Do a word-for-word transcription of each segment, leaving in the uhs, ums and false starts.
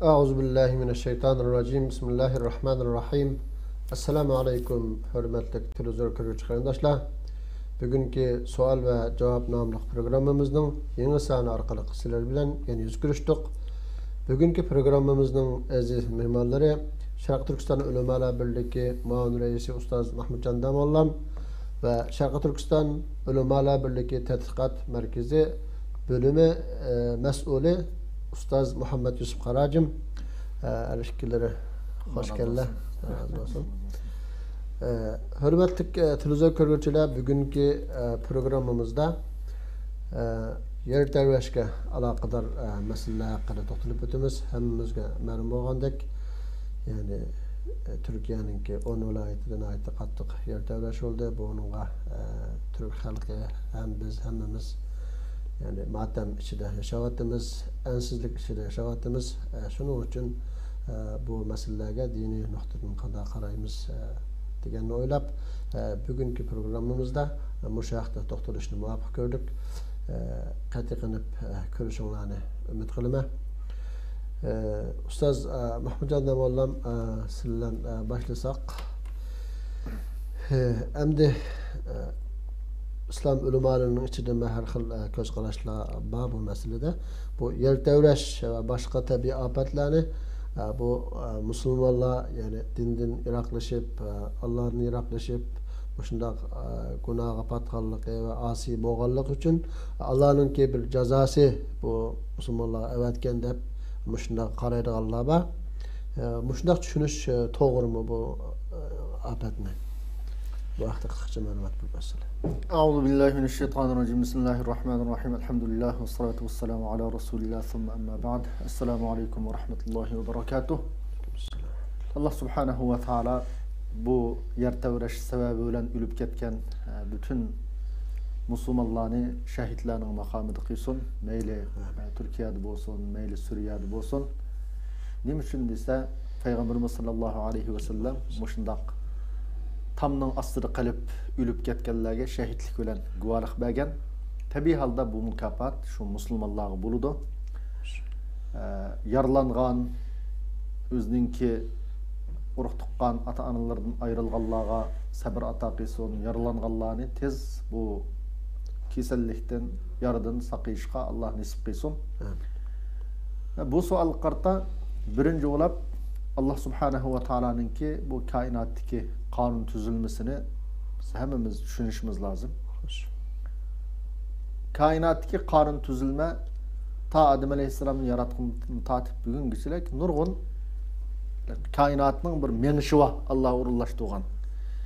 أعوذ بالله من الشيطان الرجيم. بسم الله الرحمن الرحيم. ئەسسالامۇ ئەلەيكۇم، ھۆرمەتلىك تېلېۋىزور كۆرگۈچى قېرىنداشلار. بۈگۈنكى سوئال ۋە جاۋاب ناملىق پروگراممىمىزنىڭ يېڭى سانى ئارقىلىق سىلەر بىلەن يەنە يۈز كۆرۈشتۇق. بۈگۈنكى پروگراممىمىزنىڭ ئەزىز مېھمانلىرى شەرقىي تۈركىستان ئۆلىمالار بىرلىكى مۇئاۋىن رەئىسى ئۇستاز مەھمۇتجان داموللام ۋە شەرقىي تۈركىستان ئۆلىمالار بىرلىكى تەتقىقات مەركىزى بۆلۈمى، ئە، مەسئۇلى ئۇستاز مۇھەممەد يۈسۈپ قاراجىم، ئە، ھەر ئىككىلىرى خوش كەلدىلەر. رازى بولسۇن. ئە، ھۆرمەتلىك، ئە، تېلېۋىزور كۆرگۈچىلەر، بۈگۈنكى، ئە، پروگراممىمىزدا، ئە، يەر تەۋرەشكە ئالاقىدار، ئە، مەسىلىلەر ھەققىدە توختىلىپ ئۆتىمىز. ھەممىمىزگە مەلۇم بولغاندەك، يەنى، ئە، تۈركىيەنىڭكى ئون ۋىلايىتىدە ناھايىتى قاتتىق يەر تەۋرەش بولدى. بۇنىڭغا، ئە، تۈرك خەلقى ھەم بىز ھەممىمىز، يەنى، ماتەم ئىچىدە ياشاۋاتىمىز، ئەنسىزلىك ئىچىدە ياشاۋاتىمىز. ئە، شۇنىڭ ئۈچۈن، ئە، بۇ مەسىلىلەرگە دىنىي نۇقتىدىن قانداق قارايمىز، ئە، دېگەننى ئويلاپ، ئە، بۈگۈنكى پروگراممىمىزدا مۇشۇ ھەقتە توختىلىشنى مۇۋاپىق كۆردۇق. ئە، قېتىقىنىپ، ئە، كۆرۈشۈڭلارنى ئۈمىد قىلىمەن. ئە، ئۇستاز، ئە، مەھمۇتجان داموللام، ئە، سىز بىلەن، ئە، باشلىساق. ئە، ئەمدى، ئە، ئىسلام ئۆلىمالىرىنىڭ ئىچىدىمۇ ھەر خىل، ئە، كۆز قاراشلار بار بۇ مەسىلىدە. بۇ يەر تەۋرەش ۋە باشقا تەبىئىي ئاپەتلەرنى، ئە، بۇ، ئە، مۇسۇلمانلار، يەنى دىندىن يىراقلىشىپ، ئە، ئاللادىن يىراقلىشىپ، مۇشۇنداق، ئە، گۇناھقا پاتقانلىقى ۋە ئاسىي بولغانلىقى ئۈچۈن ئاللانىڭكى بىر جازاسى بۇ مۇسۇلمانلارغا ئەۋەتكەن دەپ مۇشۇنداق قارايدىغانلار بار. ئە، مۇشۇنداق چۈشىنىش، ئە، توغرىمۇ بۇ، ئە، ئاپەتنى؟ بۇ ھەقتە قىسقىچە مەلۇمات بېرىپ ئۆتسىلە. أعوذ بالله من الشيطان الرجيم. بسم الله الرحمن الرحيم. الحمد لله والصلاة والسلام على رسول الله ثم أما بعد. السلام عليكم ورحمة الله وبركاته. ئاللا سۇبھانەھۇ ۋە تائالا بۇ يەر تەۋرەش سەۋەبى بىلەن ئۆلۈپ كەتكەن، ئە، پۈتۈن مۇسۇلمانلارنى شەھىدلەرنىڭ ماقامىدا قىلسۇن. مەيلى، ئە، تۈركىيەدە بولسۇن، مەيلى سۈرىيەدە بولسۇن. نېمە ئۈچۈن دېسە، پەيغەمبىرىمىز ساللاللاھۇ ئەلەيھى ۋەسەللەم مۇشۇنداق تامنىڭ ئاستىدا قېلىپ ئۆلۈپ كەتكەنلەرگە شەھىدلىك بىلەن گۇۋاھلىق بەرگەن. تەبىئىي ھالدا بۇ مۇكاپات شۇ مۇسۇلمانلارغا بولىدۇ. ئە، يارىلانغان، ئۆزىنىڭكى ئۇرۇق تۇغقان، ئاتا-ئانىلىرىدىن ئايرىلغانلارغا سەبىر ئاتا قىلسۇن. يارىلانغانلارنى تېز بۇ كېسەللىكتىن، يارىدىن ساقىيىشقا ئاللا نېسىپ قىلسۇن. ئامىن. بۇ سوئالغا قارىتا، بىرىنچى بولۇپ، ئاللا سۇبھانەھۇ ۋە تائالانىڭكى بۇ كائىناتتىكى قانۇن تۈزۈلمىسىنى بىز ھەممىمىز چۈشىنىشىمىز لازىم. خوش. كائىناتتىكى قانۇن تۈزۈلمە تا ئادەم ئەلەيھىسسالامنى ياراتقىنىدىن تارتىپ بۈگۈنگىچىلىك نۇرغۇن كائىناتنىڭ بىر مېڭىشى بار، ئاللا ئورۇنلاشتۇرغان.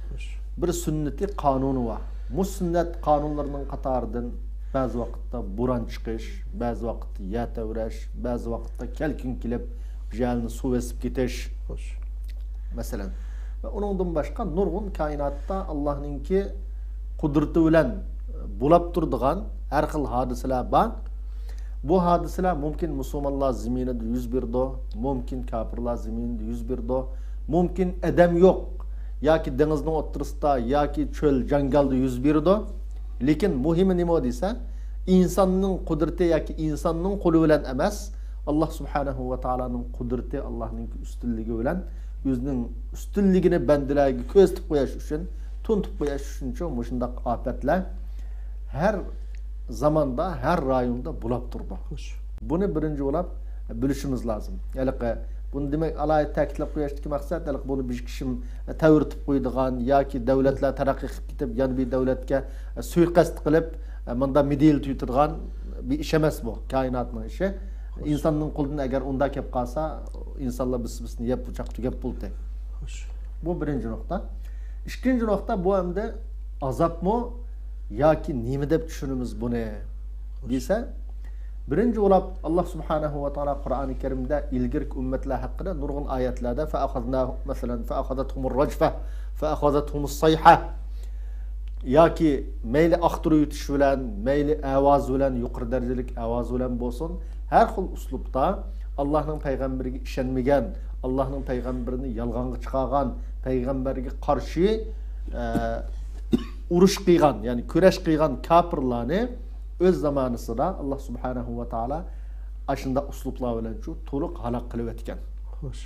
خوش. بىر سۈننىتى، قانۇنى بار. مۇشۇ سۈننەت قانۇنلىرىنىڭ قاتارىدىن بەزى ۋاقىتتا بوران چىقىش، بەزى ۋاقىتتا يەر تەۋرەش، بەزى ۋاقىتتا كەلكۈن كېلىپ، بۇ يەرنى سۇ بېسىپ كېتىش. خوش. مەسىلەن. ۋە ئۇنىڭدىن باشقا نۇرغۇن كائىناتتا ئاللانىڭكى قۇدرىتى بىلەن بولاپ تۇرىدىغان ھەر خىل ھادىسىلەر بار. بۇ ھادىسىلەر مۇمكىن مۇسۇلمانلار زېمىنىدا يۈز بېرىدۇ، مۇمكىن كاپىرلار زېمىنىدا يۈز بېرىدۇ، مۇمكىن ئادەم يوق ياكى دېڭىزنىڭ ئوتتۇرىسىدا ياكى چۆل جاڭگالدا يۈز بېرىدۇ. لېكىن مۇھىمى نېمە دېسە، ئىنساننىڭ قۇدرىتى ياكى ئىنساننىڭ قولى بىلەن ئەمەس، ئاللا سۇبھانەھۇ ۋە تائالانىڭ قۇدرىتى، ئاللانىڭ ئۈستۈنلۈكى بىلەن ئۆزىنىڭ ئۈستۈنلۈكىنى بەندىلەرگە كۆرسىتىپ قويۇش ئۈچۈن، تونۇتۇپ قويۇش ئۈچۈنچۇ مۇشۇنداق ئاپەتلەر ھەر زاماندا، ھەر رايوندا بولاپ تۇرىدۇ. خوش. بۇنى بىرىنچى بولاپ بىلىشىمىز لازىم. ھېلىقى بۇنى دېمەك، ئالاھىدە تەكىتلەپ قويۇشتىكى مەقسەت، ھېلىقى بۇنى بىر كىشىم تەۋرىتىپ قويىدىغان ياكى دۆلەتلەر تەرەققىي قىلىپ كېتىپ، يەنە بىر دۆلەتكە سۇيىقەست قىلىپ، مۇندا مىدىرلىتىۋېتىدىغان بىر ئىش ئەمەس بۇ، كائىناتنىڭ ئىشى. خوش. ئىنساننىڭ قولىدىن ئەگەر ئۇنداق كەپ قالسا، ئىنسانلار بىرسى بىرسىنى يەپ، بۇ چاغ تۈگەپ بولدى. خوش. بۇ بىرىنچى نۇقتا. ئىككىنچى نۇقتا، بۇ ئەمدى ئازابمۇ ياكى نېمە دەپ چۈشىنىمىز بۇنى دېسە، بىرىنچى بولاپ، ئاللا سۇبھانەھۇ ۋە تائالا قۇرئانى كەرىمدە ئىلگىرىكى ئۈممەتلەر ھەققىدە نۇرغۇن ئايەتلەردە، فەئەخەزناھۇم، مەسىلەن، فەئەخەزەتھۇمۇر رەجفە، فەئەخەزەتھۇمۇس سەيھە، ياكى مەيلى ئاختۇرۇۋېتىش بىلەن، مەيلى ئاۋاز بىلەن، يۇقىرى دەرىجىلىك ئاۋاز بىلەن بولسۇن، ھەر خىل ئۇسلۇبتا ئاللاھنىڭ پەيغەمبىرىگە ئىشەنمىگەن، ئاللاھنىڭ پەيغەمبىرىنى يالغانغا چىقارغان، پەيغەمبەرگە قارشى، ئە، ئۇرۇش قىلغان، يەنى كۈرەش قىلغان كاپىرلارنى ئۆز زامانىسىدا ئاللا سۇبھانەھۇ ۋە تائالا ئاشۇنداق ئۇسلۇبلار بىلەن شۇ تولۇق ھالاك قىلىۋەتكەن. خوش.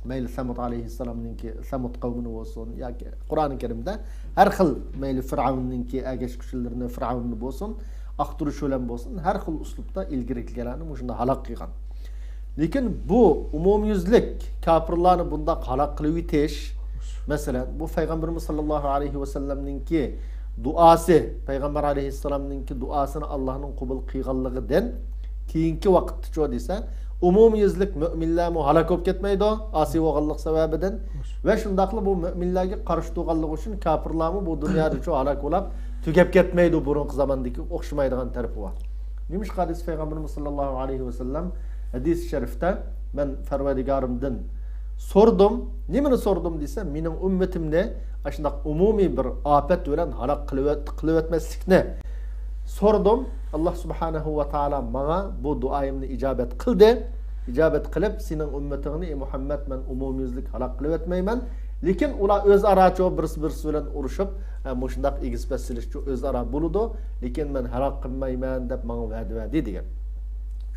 مەيلى سەمۇد ئەلەيھىسسالامنىڭكى، سەمۇد قەۋمىنى بولسۇن ياكى قۇرئانى كەرىمدە ھەر خىل، مەيلى فىرئەۋننىڭكى ئەگەشكۈچىلىرىنى، فىرئەۋننى بولسۇن، ئاقتۇرۇش بىلەن بولسۇن، ھەر خىل ئۇسلۇبتا ئىلگىرىكىلەرنى مۇشۇنداق ھالاك قىلغان. لېكىن بۇ ئومۇميۈزلۈك كاپىرلارنى بۇنداق ھالاك قىلىۋېتىش، مەسىلەن، بۇ پەيغەمبىرىمىز ساللاللاھۇ ئەلەيھى ۋەسەللەمنىڭكى دۇئاسى، پەيغەمبەر ئەلەيھىسسالامنىڭكى دۇئاسىنى ئاللاھنىڭ قوبۇل قىلغانلىقىدىن كېيىنكى ۋاقىتتىچۇ دېسە، ئومۇميۈزلۈك مۆمىنلەرمۇ ھالاك بولۇپ كەتمەيدۇ، ئاسىي بولغانلىق سەۋەبىدىن. ۋە شۇنداقلا بۇ مۆمىنلەرگە قارشى تۇرغانلىقى ئۈچۈن كاپىرلارمۇ بۇ دۇنيادىچۇ ھالاك بولاپ تۈگەپ كەتمەيدۇ، بۇرۇنقى زاماندىكى ئوخشىمايدىغان تەرىپى بار. نېمىشقا دېسە، پەيغەمبىرىمىز ساللاللاھۇ ئەلەيھى ۋەسەللەم ھەدىس شەرىفتە، مەن پەرۋەردىگارىمدىن سورىدىم. نېمىنى سورىدىم دېسە، مېنىڭ ئۈممىتىمنى ئاشۇنداق ئومۇمىي بىر ئاپەت بىلەن ھالاك قىلىۋەت-، قىلىۋەتمەسلىكنى سورىدىم. ئاللا سۇبھانەھۇ ۋە تائالا ماڭا بۇ دۇئايىمنى ئىجابەت قىلدى. ئىجابەت قىلىپ، سېنىڭ ئۈممىتىڭنى، ئى مۇھەممەد، مەن ئومۇميۈزلۈك ھالاك قىلىۋەتمەيمەن. لېكىن ئۇلار ئۆزئارا چۇ بىرسى بىرسى بىلەن ئۇرۇشۇپ، ئە، مۇشۇنداق ئېگىز پەس سېلىشچۇ ئۆزئارا بولىدۇ. لېكىن مەن ھالاك قىلمايمەن دەپ ماڭا ۋەدە بەردى دېگەن.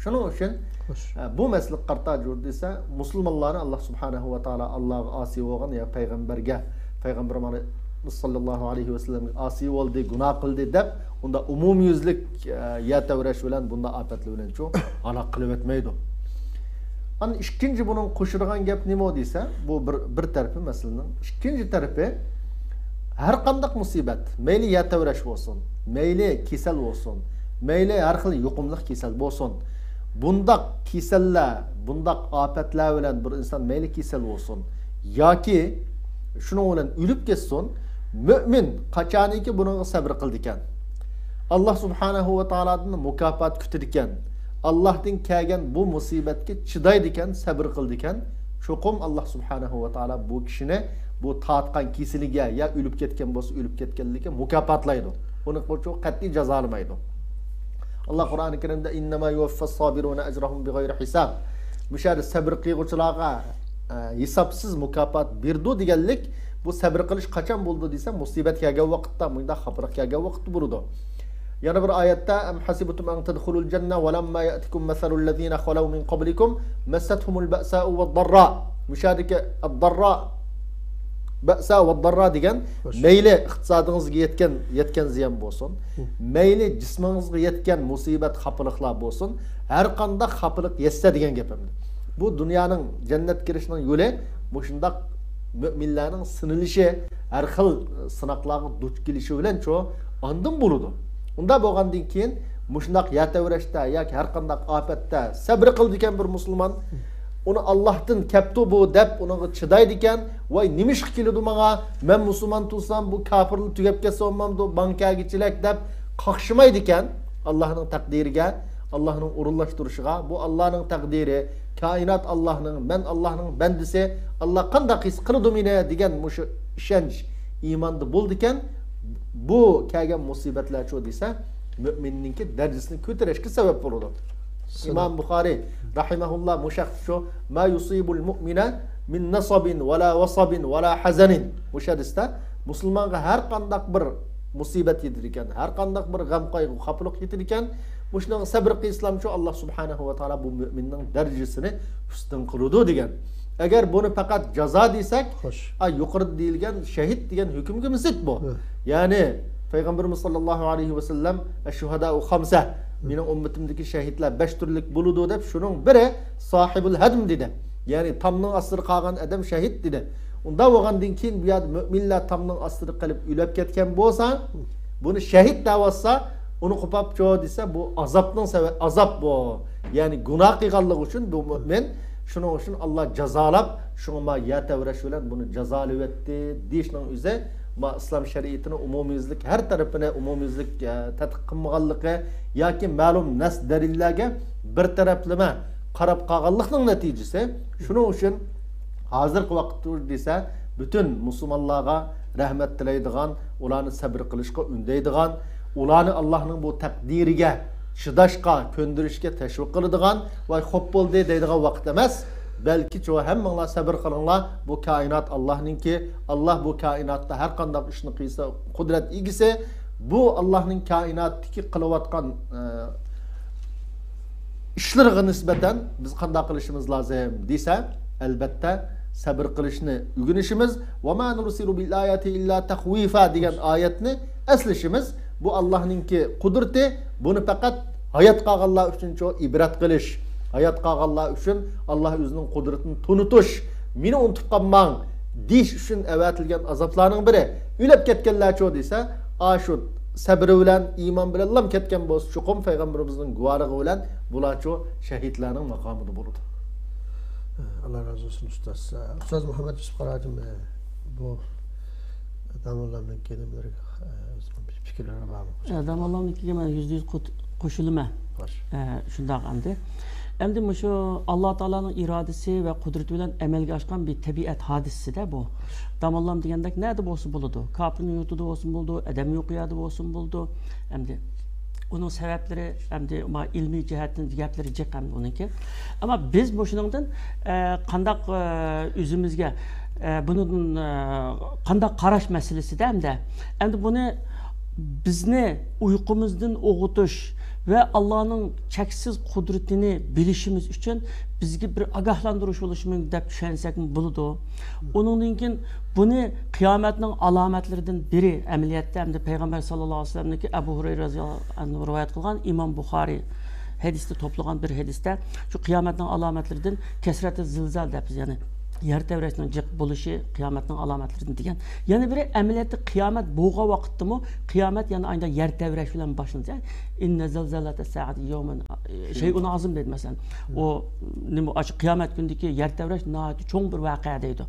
شۇنىڭ ئۈچۈن، خوش. ئە، بۇ مەسىلىگە قارىتا جور دېسە، مۇسۇلمانلارنى ئاللا سۇبھانەھۇ ۋە تائالا ئاللاغا ئاسىي بولغان يا پەيغەمبەرگە، پەيغەمبىرىمىز ساللاللاھۇ ئەلەيھى ۋەسەللەمگە ئاسىي بولدى، گۇناھ قىلدى دەپ، ئۇندا ئومۇميۈزلۈك، ئە، يەر تەۋرەش بىلەن، بۇنداق ئاپەتلەر بىلەنچۇ ھالاك قىلىۋەتمەيدۇ. ئاندىن ئىككىنچى بۇنىڭ قوشىدىغان گەپ نېمە دېسە، بۇ بىر، بىر تەرىپى مەسىلىنىڭ. ئىككىنچى تەرىپى، ھەر قانداق مۇسىبەت، مەيلى يەر تەۋرەش بولسۇن، مەيلى كېسەل بولسۇن، مەيلى ھەر خىل يۇقۇملۇق كېسەل بولسۇن، بۇنداق كېسەللەر، بۇنداق ئاپەتلەر بىلەن بىر ئىنسان مەيلى كېسەل بولسۇن ياكى شۇنىڭ بىلەن ئۆلۈپ كەتسۇن، مۆمىن قاچانكى بۇنىڭغا سەبرى قىلىدىكەن، ئاللا سۇبھانەھۇ ۋە تائالادىن مۇكاپات كۈتىدىكەن، ئاللاھتىن كەلگەن بۇ مۇسىبەتكە چىدايدىكەن، سەبرى قىلىدىكەن، چوقۇم ئاللا سۇبھانەھۇ ۋە تائالا بۇ كىشىنى بۇ تارتقان كېسىلىگە يا ئۆلۈپ كەتكەن بولسا ئۆلۈپ كەتكەنلىكى مۇكاپاتلايدۇ. ئۇنى قىلچۇ قەتئىي جازالىمايدۇ. ئاللا قۇرئانى كەرىمدە، «ئىننەما يۇۋەففەس سابىرۇنە ئەجرەھۇم بىغەيرى ھىساب.» مۇشۇ يەردە سەبر قىلغۇچىلارغا، ئە، ھېسابسىز مۇكاپات بېرىدۇ دېگەنلىك، بۇ سەبر قىلىش قاچان بولىدۇ دېسە، مۇسىبەت كەلگەن ۋاقىتتا، مۇنداق خاپىلىق كەلگەن ۋاقىتتا بولىدۇ. يەنە بىر ئايەتتە، «ئەم ھەسىبتۇم ئەن تەدخۇلۇل جەننە ۋە لەمما يەئتىكۇم مەسەلۇللەزىنە خەلەۋ مىن قەبلىكۇم مەسسەتھۇمۇل بەئسائۇ ۋەدداررا.» مۇشۇ يەردىكى ئەدداررا، بەئسا ۋەدداررا دېگەن، خوش. مەيلى ئىقتىسادىڭىزغا يەتكەن، يەتكەن زىيان بولسۇن، ھە. مەيلى جىسمىڭىزغا يەتكەن مۇسىبەت، خاپىلىقلار بولسۇن، ھەر قانداق خاپىلىق يەتسە دېگەن گەپ ئەمدى. بۇ دۇنيانىڭ جەننەتكە كىرىشنىڭ يولى مۇشۇنداق مۆمىنلەرنىڭ سىنىلىشى، ھەر خىل سىناقلارغا دۇچ كېلىشى بىلەنچۇ ئاندىن بولىدۇ. ئۇنداق بولغاندىن كېيىن مۇشۇنداق يەر تەۋرەشتە ياكى ھەر قانداق ئاپەتتە سەبرى قىلىدىكەن بىر مۇسۇلمان. ئۇنى ئاللاھتىن كەپتۇ بۇ دەپ ئۇنىڭغا چىدايدىكەن. ۋاي، نېمىشقا كېلىدۇ ماڭا؟ مەن مۇسۇلمان تۇرسام بۇ كاپىرلار تۈگەپ كەتسە بولمامدۇ؟ ماڭا كەلگۈچىلەك دەپ قاقشىمايدىكەن ئاللاھنىڭ تەقدىرىگە، ئاللاھنىڭ ئورۇنلاشتۇرۇشىغا. بۇ ئاللاھنىڭ تەقدىرى، كائىنات ئاللاھنىڭ، مەن ئاللاھنىڭ بەندىسى، ئاللاھ قانداق ھېس قىلىدۇ مېنى دېگەن مۇشۇ ئىشەنچ ئىماندا بولىدىكەن. بۇ كەلگەن مۇسىبەتلەرچۇ دېسە، مۆمىننىڭكى دەرىجىسىنى كۆتۈرۈشكە سەۋەب بولىدۇ. سەۋەب. ئىمام بۇخارىي راھىمەھۇللا مۇشۇ ھەدىستە شۇ، «ما يۇسىبۇل مۇئمىنە مىن نەسەبىن ۋەلا ۋەسەبىن ۋەلا ھەزەنىن.» مۇشۇ ھەدىستە مۇسۇلمانغا ھەر قانداق بىر مۇسىبەت يېتىدىكەن، ھەر قانداق بىر غەم قايغۇ خاپىلىق يېتىدىكەن، مۇشۇنىڭغا سەبر قىلسىلامچۇ، ئاللاھ سۇبھانەھۇ ۋە تائالا بۇ مۆمىننىڭ دەرىجىسىنى ئۈستۈن قىلىدۇ دېگەن. ئەگەر بۇنى پەقەت جازا دېسەك، خوش. ئا، يۇقىرىدا دېيىلگەن شەھىت دېگەن ھۆكۈمگىمۇ زىت بۇ. ھە. يەنى پەيغەمبىرىمىز ساللاللاھۇ ئەلەيھى ۋەسەللەم، «ئەششۇھەدائۇ خەمسە»، مېنىڭ ئۈممىتىمدىكى شەھىتلەر بەش تۈرلۈك بولىدۇ دەپ، شۇنىڭ بىرى ساھىبۇل ھەدم دېدى. يەنى تامنىڭ ئاستىدا قالغان ئادەم شەھىت دېدى. ئۇنداق بولغاندىن كېيىن بۇ يەردە مۆمىنلەر تامنىڭ ئاستىدا قېلىپ ئۆلۈپ كەتكەن بولسا، بۇنى شەھىت دەۋاتسا، ئۇنى قوپاپچۇ دېسە، بۇ ئازابنىڭ سەۋەبى، ئازاب بۇ. يەنى گۇناھ قىلغانلىقى ئۈچۈن بۇ مۆمىن، شۇنىڭ ئۈچۈن ئاللاھ جازالاپ، شۇڭا ما يەر تەۋرەش بىلەن بۇنى جازالىۋەتتى دېيىشنىڭ ئۆزى، ما ئىسلام شەرىئىتىنى ئومۇميۈزلۈك، ھەر تەرىپىنى ئومۇميۈزلۈك، ئە، تەتقىق قىلمىغانلىقى ياكى مەلۇم نەس دەلىللەرگە بىر تەرەپلىمە قاراپ قالغانلىقنىڭ نەتىجىسى. شۇنىڭ ئۈچۈن ھازىرقى ۋاقىتتا دېسە، پۈتۈن مۇسۇلمانلارغا رەھمەت تىلەيدىغان، ئۇلارنى سەبرى قىلىشقا ئۈندەيدىغان، ئۇلارنى ئاللاھنىڭ بۇ تەقدىرىگە چىداشقا، كۆندۈرۈشكە تەشۋىق قىلىدىغان، ۋاي خوپ بولدى دەيدىغان ۋاقىت ئەمەس. بەلكى چۇ، ھەممىڭلار سەبر قىلىڭلار، بۇ كائىنات ئاللاھنىڭكى، ئاللاھ بۇ كائىناتتا ھەر قانداق ئىشنى قىلسا قۇدرەت ئىگىسى، بۇ ئاللاھنىڭ كائىناتتىكى قىلىۋاتقان، ئە، ئىشلىرىغا نىسبەتەن بىز قانداق قىلىشىمىز لازىم دېسە، ئەلبەتتە سەبر قىلىشنى ئۆگىنىشىمىز، «وما نرسل بالآيات إلا تخويفا» دېگەن ئايەتنى ئەسلىشىمىز. بۇ ئاللاھنىڭكى قۇدرىتى، بۇنى پەقەت ھايات قالغانلار ئۈچۈنچۇ ئىبرەت قىلىش، ھايات قالغانلار ئۈچۈن ئاللاھ ئۆزىنىڭ قۇدرىتىنى تونۇتۇش. مېنى ئۇنتۇپ قالماڭ دېيىش ئۈچۈن ئەۋەتىلگەن ئازابلارنىڭ بىرى. ئۆلۈپ كەتكەنلەرچۇ دېسە، ئاشۇ سەبرى بىلەن، ئىمان بىلەنلا كەتكەن بولسا، چوقۇم پەيغەمبىرىمىزنىڭ گۇۋاھلىقى بىلەن بۇلارچۇ شەھىدلەرنىڭ ماقامىدا بولىدۇ. ئاللا رازى بولسۇن ئۇستاز. ئۇستاز مۇھەممەد يۈسۈپ قاراجىم، بۇ داموللامنىڭكى نېمىلىرىگە ئۆزىنىڭ پىكىرلىرى بارمۇ؟ داموللامنىڭكىگە مەن يۈزدە يۈز قوت-، قوشۇلىمەن. خوش. ئە، شۇنداق ئەمدى. ئەمدى مۇشۇ ئاللا تائالانىڭ ئىرادىسى ۋە قۇدرىتى بىلەن ئەمەلگە ئاشقان بىر تەبىئەت ھادىسىسىدە بۇ. داموللام دېگەندەك نەدە بولسا بولىدۇ. كاپىرنىڭ يۇرتىدا بولسىمۇ بولىدۇ، ئادەم يوق يەردە بولسىمۇ بولىدۇ. ئەمدى ئۇنىڭ سەۋەبلىرى، ئەمدى ما ئىلمىي جەھەتتىن گەپلىرى جىق ئەمدى ئۇنىڭكى. ئەمما بىز مۇشۇنىڭدىن، ئە، قانداق، ئە، ئۆزىمىزگە، ئە، بۇنىڭدىن، ئە، قانداق قاراش مەسىلىسىدە ئەمدى، ئەمدى بۇنى بىزنى ئۇيقۇمىزدىن ئويغىتىش ۋە ئاللانىڭ چەكسىز قۇدرىتىنى بىلىشىمىز ئۈچۈن بىزگە بىر ئاگاھلاندۇرۇش بولۇشى مۇمكىن دەپ چۈشەنسەكمۇ بولىدۇ. ئۇنىڭدىن كېيىن بۇنى قىيامەتنىڭ ئالامەتلىرىدىن بىرى ئەمەلىيەتتە، ئەمدى پەيغەمبەر ساللاللاھۇ ئەلەيھى ۋەسەللەمنىڭكى ئەبۇ ھۇرەيرە رەزىياللاھۇ ئەنھۇ رىۋايەت قىلغان، ئىمام بۇخارى ھەدىستە توپلىغان بىر ھەدىستە، شۇ قىيامەتنىڭ ئالامەتلىرىدىن كەسرەتى زىلزال دەپ، يەنى يەر تەۋرەشنىڭ جىق بولۇشى قىيامەتنىڭ ئالامەتلىرىدىن دېگەن. يەنە بىرى، ئەمەلىيەتتە قىيامەت بولغان ۋاقىتتىمۇ قىيامەت يەنە ئايدا يەر تەۋرەش بىلەن باشلىنىدۇ. «إن زلزلة الساعة يوم شيء عظيم» دەيدۇ، مەسىلەن. ئۇ نېمە، ئاشۇ قىيامەت كۈنىدىكى يەر تەۋرەش ناھايىتى چوڭ بىر ۋەقە دەيدۇ.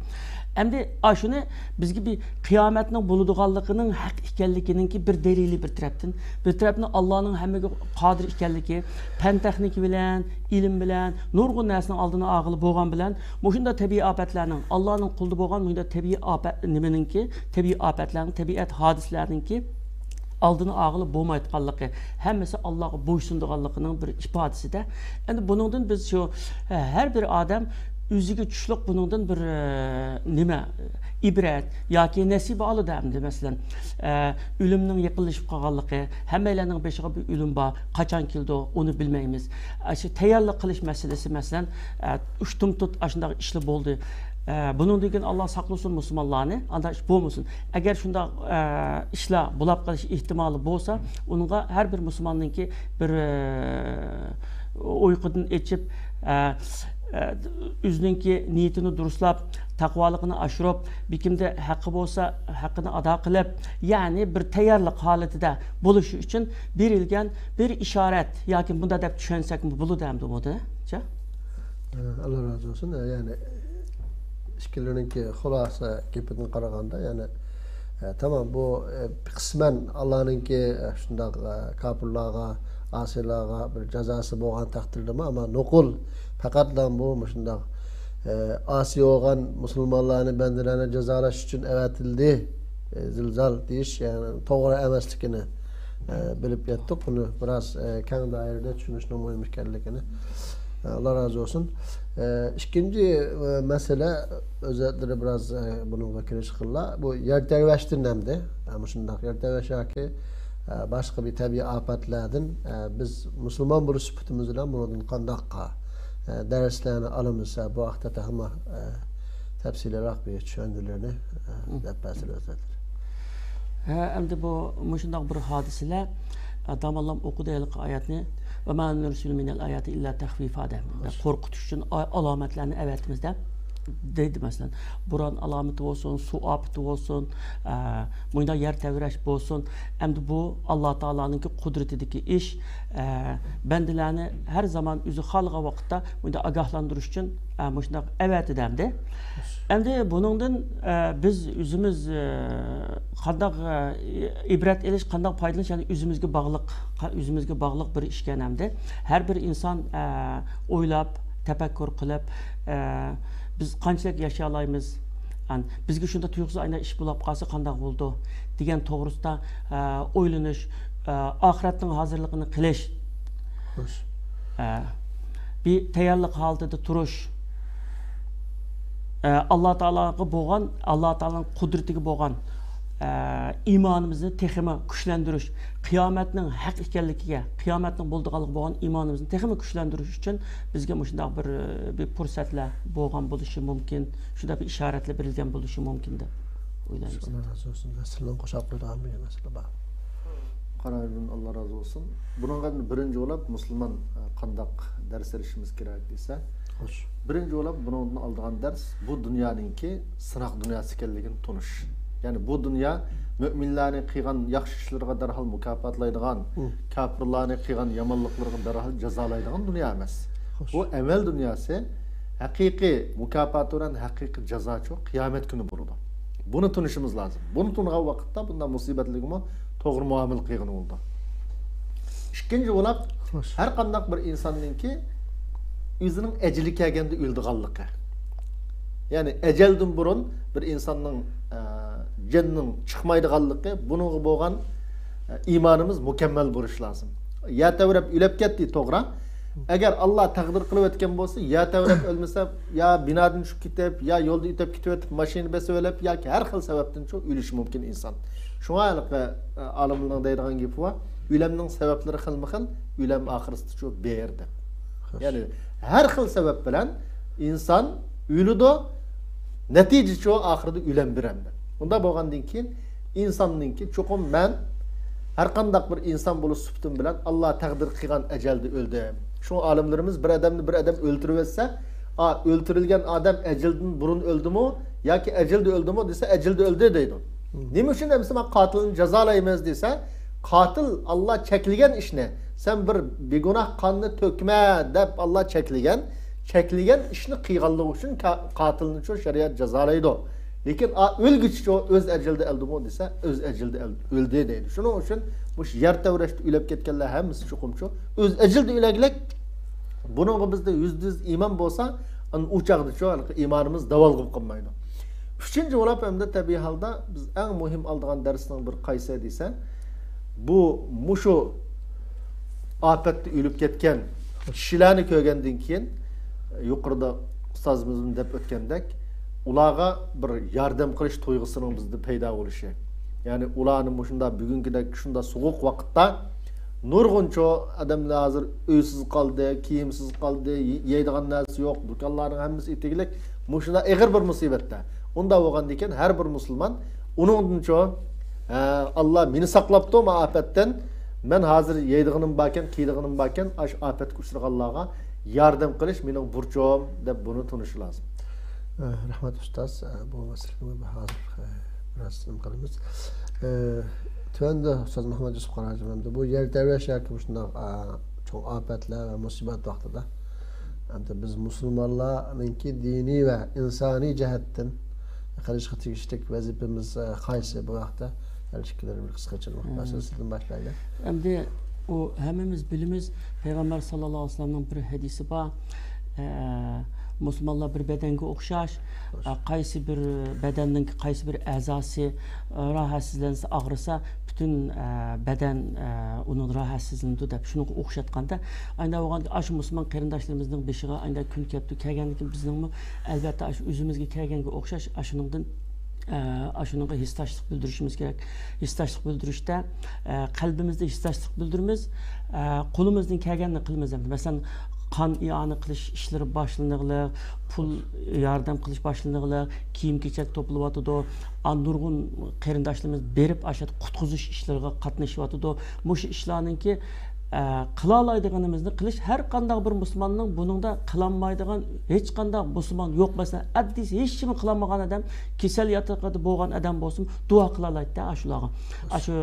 ئەمدى ئاشۇنى بىزگە بىر قىيامەتنىڭ بولىدىغانلىقىنىڭ ھەق ئىكەنلىكىنىڭكى بىر دەلىلى بىر تەرەپتىن. بىر تەرەپتىن ئاللانىڭ ھەممىگە قادىر ئىكەنلىكى، پەن تېخنىكا بىلەن، ئىلىم بىلەن، نۇرغۇن نەرسىنىڭ ئالدىنى ئالغىلى بولغان بىلەن، مۇشۇنداق تەبىئىي ئاپەتلەرنىڭ، ئاللانىڭ قولىدا بولغان مۇشۇنداق تەبىئىي ئاپەت، نېمىنىڭكى، تەبىئىي ئاپەتلەرنىڭ، تەبىئەت ھادىسىلەرنىڭكى ئالدىنى ئالغىلى بولمايدىغانلىقى، ھەممىسى ئاللاغا بويسۇنىدىغانلىقىنىڭ بىر ئىپادىسىدە. ئەمدى بۇنىڭدىن بىز شۇ، ھە، ھەر بىر ئادەم ئۆزىگە چۈشلۈق بۇنىڭدىن بىر، ئە، نېمە، ئىبرەت ياكى نەسىبە ئالىدۇ ئەمدى، مەسىلەن، ئە، ئۆلۈمنىڭ يېقىنلىشىپ قالغانلىقى، ھەممەيلەننىڭ بېشىغا بىر ئۆلۈم بار، قاچان كېلىدۇ، ئۇنى بىلمەيمىز. ئە، شۇ تەييارلىق قىلىش مەسىلىسى، مەسىلەن، ئە، ئۇشتۇمتۇت ئاشۇنداق ئىشلار بولدى. ئە، بۇنىڭدىن كېيىن ئاللا ساقلىسۇن مۇسۇلمانلارنى، ئانداق ئىش بولمىسۇن. ئەگەر شۇنداق، ئە، ئىشلار بولاپ قېلىش ئېھتىمالى بولسا، ئۇنىڭغا ھەر بىر مۇسۇلماننىڭكى بىر، ئە، ئۇيقۇدىن ئېچىپ، ئە، ئە، ئۆزىنىڭكى نىيىتىنى دۇرۇسلاپ، تەقۋالىقىنى ئاشۇرۇپ، بېكىمدە ھەققى بولسا، ھەققىنى ئادا قىلىپ، يەنى بىر تەييارلىق ھالىتىدە بولۇشى ئۈچۈن بېرىلگەن بىر ئىشارەت ياكى بۇنداق دەپ چۈشەنسەكمۇ بولىدۇ ئەمدى بۇنى، چا؟ ئاللا رازى بولسۇن. يەنى ئىككىلىرىنىڭكى خۇلاسە گېپىدىن قارىغاندا، يەنى، ئە، تامام بۇ، ئە، قىسمەن ئاللانىڭكى، ئە، شۇنداق، ئە، كاپىرلارغا، ئاسىيلارغا بىر جازاسى بولغان تەقدىردىمۇ، ئەمما نوقۇل پەقەتلا بۇ مۇشۇنداق، ئە، ئاسىي بولغان مۇسۇلمانلارنى، بەندىلەرنى جازالاش ئۈچۈن ئەۋەتىلدى، ئە، زىلزال دېيىش، يەنى توغرا ئەمەسلىكىنى، ئە، بىلىپ يەتتۇق. بۇنى بىراز، ئە، كەڭ دائىرىدە چۈشىنىشنىڭ مۇھىم ئىكەنلىكىنى. ئاللا رازى بولسۇن. ئە، ئىككىنچى، ئە، مەسىلە، ئۆزەتلىرى بىراز، ئە، بۇنىڭغا كىرىش قىللا. بۇ يەر تەۋرەشتىن ئەمدى، ئە، مۇشۇنداق يەر تەۋرەش ياكى، ئە، باشقا بىر تەبىئىي ئاپەتلەردىن، ئە، بىز مۇسۇلمان بولۇش سۈپىتىمىز بىلەن بۇنىڭدىن قانداققا، ئە، دەرسلەرنى ئالىمىز، ئە، بۇ ھەقتە تېخىمۇ، ئە، تەپسىلىيراق بىر چۈشەندۈرۈشنى، ئە، دەپ بەرسىلى ئۆزەتلىرى. ھە، ئەمدى بۇ مۇشۇنداق بىر ھادىسىلەر، ئە، داموللام ئوقۇدى ھېلىقى ئايەتنى، «وما نرسل بالآيات إلا تخويفا» دەپ، قورقۇتۇش ئۈچۈن ئا-، ئالامەتلەرنى ئەۋەتىمىز دەپ دەيدۇ. مەسىلەن، بوران ئالامىتى بولسۇن، سۇ ئاپىتى بولسۇن، ئە، مۇنداق يەر تەۋرەش بولسۇن. ئەمدى بۇ ئاللا تائالانىڭكى قۇدرىتىدىكى ئىش، ئە، بەندىلەرنى ھەر زامان ئۆزى خالىغان ۋاقىتتا مۇنداق ئاگاھلاندۇرۇش ئۈچۈن، ئە، مۇشۇنداق ئەۋەتىدۇ ئەمدى. ئەمدى بۇنىڭدىن، ئە، بىز ئۆزىمىز، ئە، قانداق، ئە، ئىبرەت ئېلىش، قانداق پايدىلىنىش، يەنى ئۆزىمىزگە باغلىق، قا-، ئۆزىمىزگە باغلىق بىر ئىشكەن ئەمدى. ھەر بىر ئىنسان، ئە، ئويلاپ، تەپەككۇر قىلىپ، ئە، بىز قانچىلىك ياشىيالايمىز؟ ئەن-، بىزگە شۇنداق تۇيۇقسىز ئاينا ئىش بولاپ قالسا قانداق بولىدۇ؟ دېگەن توغرىسىدا، ئە، ئويلىنىش، ئە، ئاخىرەتنىڭ ھازىرلىقىنى قىلىش. خوش. ئە، بىر تەييارلىق ھالىتىدە تۇرۇش. ئە، ئاللا تائالاغا بولغان، ئاللا تائالانىڭ قۇدرىتىگە بولغان، ئە، ئىمانىمىزنى تېخىمۇ كۈچلەندۈرۈش، قىيامەتنىڭ ھەق ئىكەنلىكىگە، قىيامەتنىڭ بولىدىغانلىقىغا بولغان ئىمانىمىزنى تېخىمۇ كۈچلەندۈرۈش ئۈچۈن بىزگە مۇشۇنداق بىر، بىر پۇرسەتلەر بولغان بولۇشى مۇمكىن، شۇنداق بىر ئىشارەتلەر بېرىلگەن بولۇشى مۇمكىن دەپ ئويلايمەن. ئاللا رازى بولسۇن. نەسىردىن قوشاق قويىدىغان بىر مەسىلە بار. قارايدىن، ئاللا رازى بولسۇن. بۇنىڭغا بىرىنچى بولۇپ مۇسۇلمان، ئە، قانداق دەرس ئېلىشىمىز كېرەك دېسە، خوش. بىرىنچى بولۇپ بۇنىڭدىن ئالىدىغان دەرس بۇ دۇنيانىڭكى سىناق دۇنياسى ئىكەنلىكىنى تونۇش. يەنى بۇ دۇنيا مۆمىنلەرنى قىلغان ياخشى ئىشلىرىغا دەرھال مۇكاپاتلايدىغان، ھە، كاپىرلارنى قىلغان يامان ئىشلىرىغا دەرھال جازالايدىغان دۇنيا ئەمەس. خوش. بۇ ئەمەل دۇنياسى ھەقىقىي مۇكاپاتى بىلەن ھەقىقىي جازاچۇ قىيامەت كۈنى بولىدۇ. بۇنى تونۇشىمىز لازىم. بۇنى تونۇغان ۋاقىتتا بۇنداق مۇسىبەتلەرگىمۇ توغرا مۇئامىلە قىلغىلى بولىدۇ. ئىككىنچى بولۇپ، خوش، ھەر قانداق بىر ئىنساننىڭكى ئۆزىنىڭ ئەجىلى كەلگەندە ئۆلىدىغانلىقى. يەنى ئەجەلدىن بۇرۇن بىر ئىنساننىڭ، ئە، جېنىنىڭ چىقمايدىغانلىقى، بۇنىڭغا بولغان، ئە، ئىمانىمىز مۇكەممەل بولۇشى لازىم. يەر تەۋرەپ ئۆلۈپ كەتتى، توغرا. ئەگەر ئاللا تەقدىر قىلىۋەتكەن بولسا، يەر تەۋرەپ ئۆلمىسە، يا بىنادىن چۈشۈپ كېتىپ، يا يولدا ئۆتۈپ كېتىۋېتىپ، ماشىنا بېسىۋېلىپ ياكى ھەر خىل سەۋەبتىن شۇ ئۆلۈشى مۇمكىن ئىنسان. شۇڭا ھېلىقى، ئە، ئالىملارنىڭ دەيدىغان گېپى بار، ئۆلۈمنىڭ سەۋەبلىرى خىلمۇخىل، ئۆلۈم ئاخىرىسىدا شۇ بىر دەپ. خوش. يەنى ھەر خىل سەۋەب بىلەن ئىنسان ئۆلىدۇ، نەتىجە شۇ ئاخىرىدا ئۆلۈم بىر ئەمدى. ئۇنداق بولغاندىن كېيىن ئىنساننىڭكى چوقۇم مەن ھەر قانداق بىر ئىنسان بولۇش سۈپىتىم بىلەن ئاللا تەقدىر قىلغان ئەجەلدە ئۆلدۈم. شۇ ئالىملىرىمىز بىر ئادەمنى بىر ئادەم ئۆلتۈرۈۋەتسە، ئا، ئۆلتۈرۈلگەن ئادەم ئەجەلدىن بۇرۇن ئۆلدىمۇ ياكى ئەجەلدە ئۆلدىمۇ دېسە، ئەجەلدە ئۆلدى دەيدۇ. مم. نېمە ئۈچۈن ئەمىسە مەن قاتىلنى جازالايمىز دېسە، قاتىل ئاللا چەكلىگەن ئىشنى، سەن بىر بىگۇناھ قاننى تۆكمە دەپ ئاللا چەكلىگەن، چەكلىگەن ئىشنى قىلغانلىقى ئۈچۈن قا-، قاتىلنى شۇ شەرىئەت جازالايدۇ. لېكىن ئا، ئۆلگۈچىچۇ ئۆز ئەجىلىدە ئۆلدىمۇ دېسە، ئۆز ئەجىلىدە ئۆل-، ئۆلدى دەيدۇ. شۇنىڭ ئۈچۈن مۇشۇ يەر تەۋرەشتە ئۆلۈپ كەتكەنلەر ھەممىسى چوقۇمچۇ ئۆز ئەجىلىدە ئۆلەگلىك. بۇنىڭغا بىزدە يۈزدە يۈز ئىمان بولسا، ئەنە ئۇ چاغدىچۇ ھېلىقى ئىمانىمىز داۋالغۇپ قالمايدۇ. ئۈچىنچى بولۇپ، ئەمدى تەبىئىي ھالدا بىز ئەڭ مۇھىم ئالىدىغان دەرسنىڭ بىر قايسى دېسە، بۇ مۇشۇ ئاپەتتە ئۆلۈپ كەتكەن كىشىلەرنى كۆرگەندىن كېيىن، يۇقىرىدا ئۇستازىمىزمۇ دەپ ئۆتكەندەك، ئۇلارغا بىر ياردەم قىلىش تۇيغۇسىنىڭ بىزدە پەيدا بولۇشى. يەنى ئۇلارنى مۇشۇنداق بۈگۈنكىدەك شۇنداق سوغۇق ۋاقىتتا نۇرغۇنچۇ ئادەملەر ھازىر ئۆيسىز قالدى، كىيىمسىز قالدى، يەيدىغان نەرسە يوق، دۇكانلارنىڭ ھەممىسى ئېتىگلىك، مۇشۇنداق ئېغىر بىر مۇسىبەتتە. ئۇنداق بولغاندىكىن ھەر بىر مۇسۇلمان ئۇنىڭدىنچۇ، ھە، ئاللا مېنى ساقلاپتۇ ما ئاپەتتىن، مەن ھازىر يەيدىغىنىم باركەن، كىيىدىغىنىم باركەن، ئاشۇ ئاپەتكە ئۇچرىغانلارغا ياردەم قىلىش مېنىڭ بۇرچۇم دەپ بۇنى تونۇشى لازىم. ئە، رەھمەت ئۇستاز. ئە، بۇ مەسىلىنى ھازىر، ئە، بىراز نېمە قىلىمىز. ئە، تۆۋەندە ئۇستاز مەھمۇد يۈسۈپ قاراجىم ئەمدى بۇ يەر تەۋرەش ياكى مۇشۇنداق، ئە، چوڭ ئاپەتلەر ۋە مۇسىبەت ۋاقتىدا ئەمدى بىز مۇسۇلمانلارنىڭكى دىنىي ۋە ئىنسانىي جەھەتتىن قىلىشقا تېگىشلىك ۋەزىپىمىز، ئە، قايسى بۇ ھەقتە؟ ھەر ئىككىلىرى بىر قىسقىچە مۇختەسەر سىزدىن باشلايلى. ئەمدى ئۇ ھەممىمىز بىلىمىز، پەيغەمبەر ساللاللاھۇ ئەلەيھى ۋەسەللەمنىڭ بىر ھەدىسى بار. ئە، مۇسۇلمانلار بىر بەدەنگە ئوخشاش. ئە، قايسى بىر بەدەننىڭ قايسى بىر ئەزاسى، ئە، راھەتسىزلەنسە، ئاغرىسا، پۈتۈن، ئە، بەدەن، ئە، ئۇنىڭ راھەتسىزلىنىدۇ دەپ شۇنىڭغا ئوخشاتقاندا، ئاينا بولغاندا ئاشۇ مۇسۇلمان قېرىنداشلىرىمىزنىڭ بېشىغا ئاينا كۈن كەپتۇ، كەلگەندىن كېيىن بىزنىڭمۇ ئەلۋەتتە ئاشۇ ئۆزىمىزگە كەلگەنگە ئوخشاش ئاشۇنىڭدىن ئە، ئاشۇنىڭغا ھېسداشلىق بىلدۈرۈشىمىز كېرەك. ھېسداشلىق بىلدۈرۈشتە، ئە، قەلبىمىزدە ھېسداشلىق بىلدۈرىمىز، ئە، قولىمىزدىن كەلگەننى قىلىمىز. مەسىلەن، قان ئىئانە قىلىش ئىشلىرى باشلىنىغلىق، پۇل ياردەم قىلىش باشلىنىغلىق، كىيىم-كېچەك توپلىۋاتىدۇ. ئا، نۇرغۇن قېرىنداشلىرىمىز بېرىپ، ئاشۇ قۇتقۇزۇش ئىشلىرىغا قاتنىشىۋاتىدۇ. مۇشۇ ئىشلارنىڭكى ئە، قىلالايدىغىنىمىزنى قىلىش، ھەر قانداق بىر مۇسۇلماننىڭ بۇنىڭدا قىلالمايدىغان ھېچقانداق مۇسۇلمان يوق. مەسىلەن، ئاددىيسى ھېچنېمە قىلالمىغان ئادەم، كېسەل ياتىقىدا بولغان ئادەم بولسىمۇ، دۇئا قىلالايتتى ئاشۇلارغا. ئاشۇ،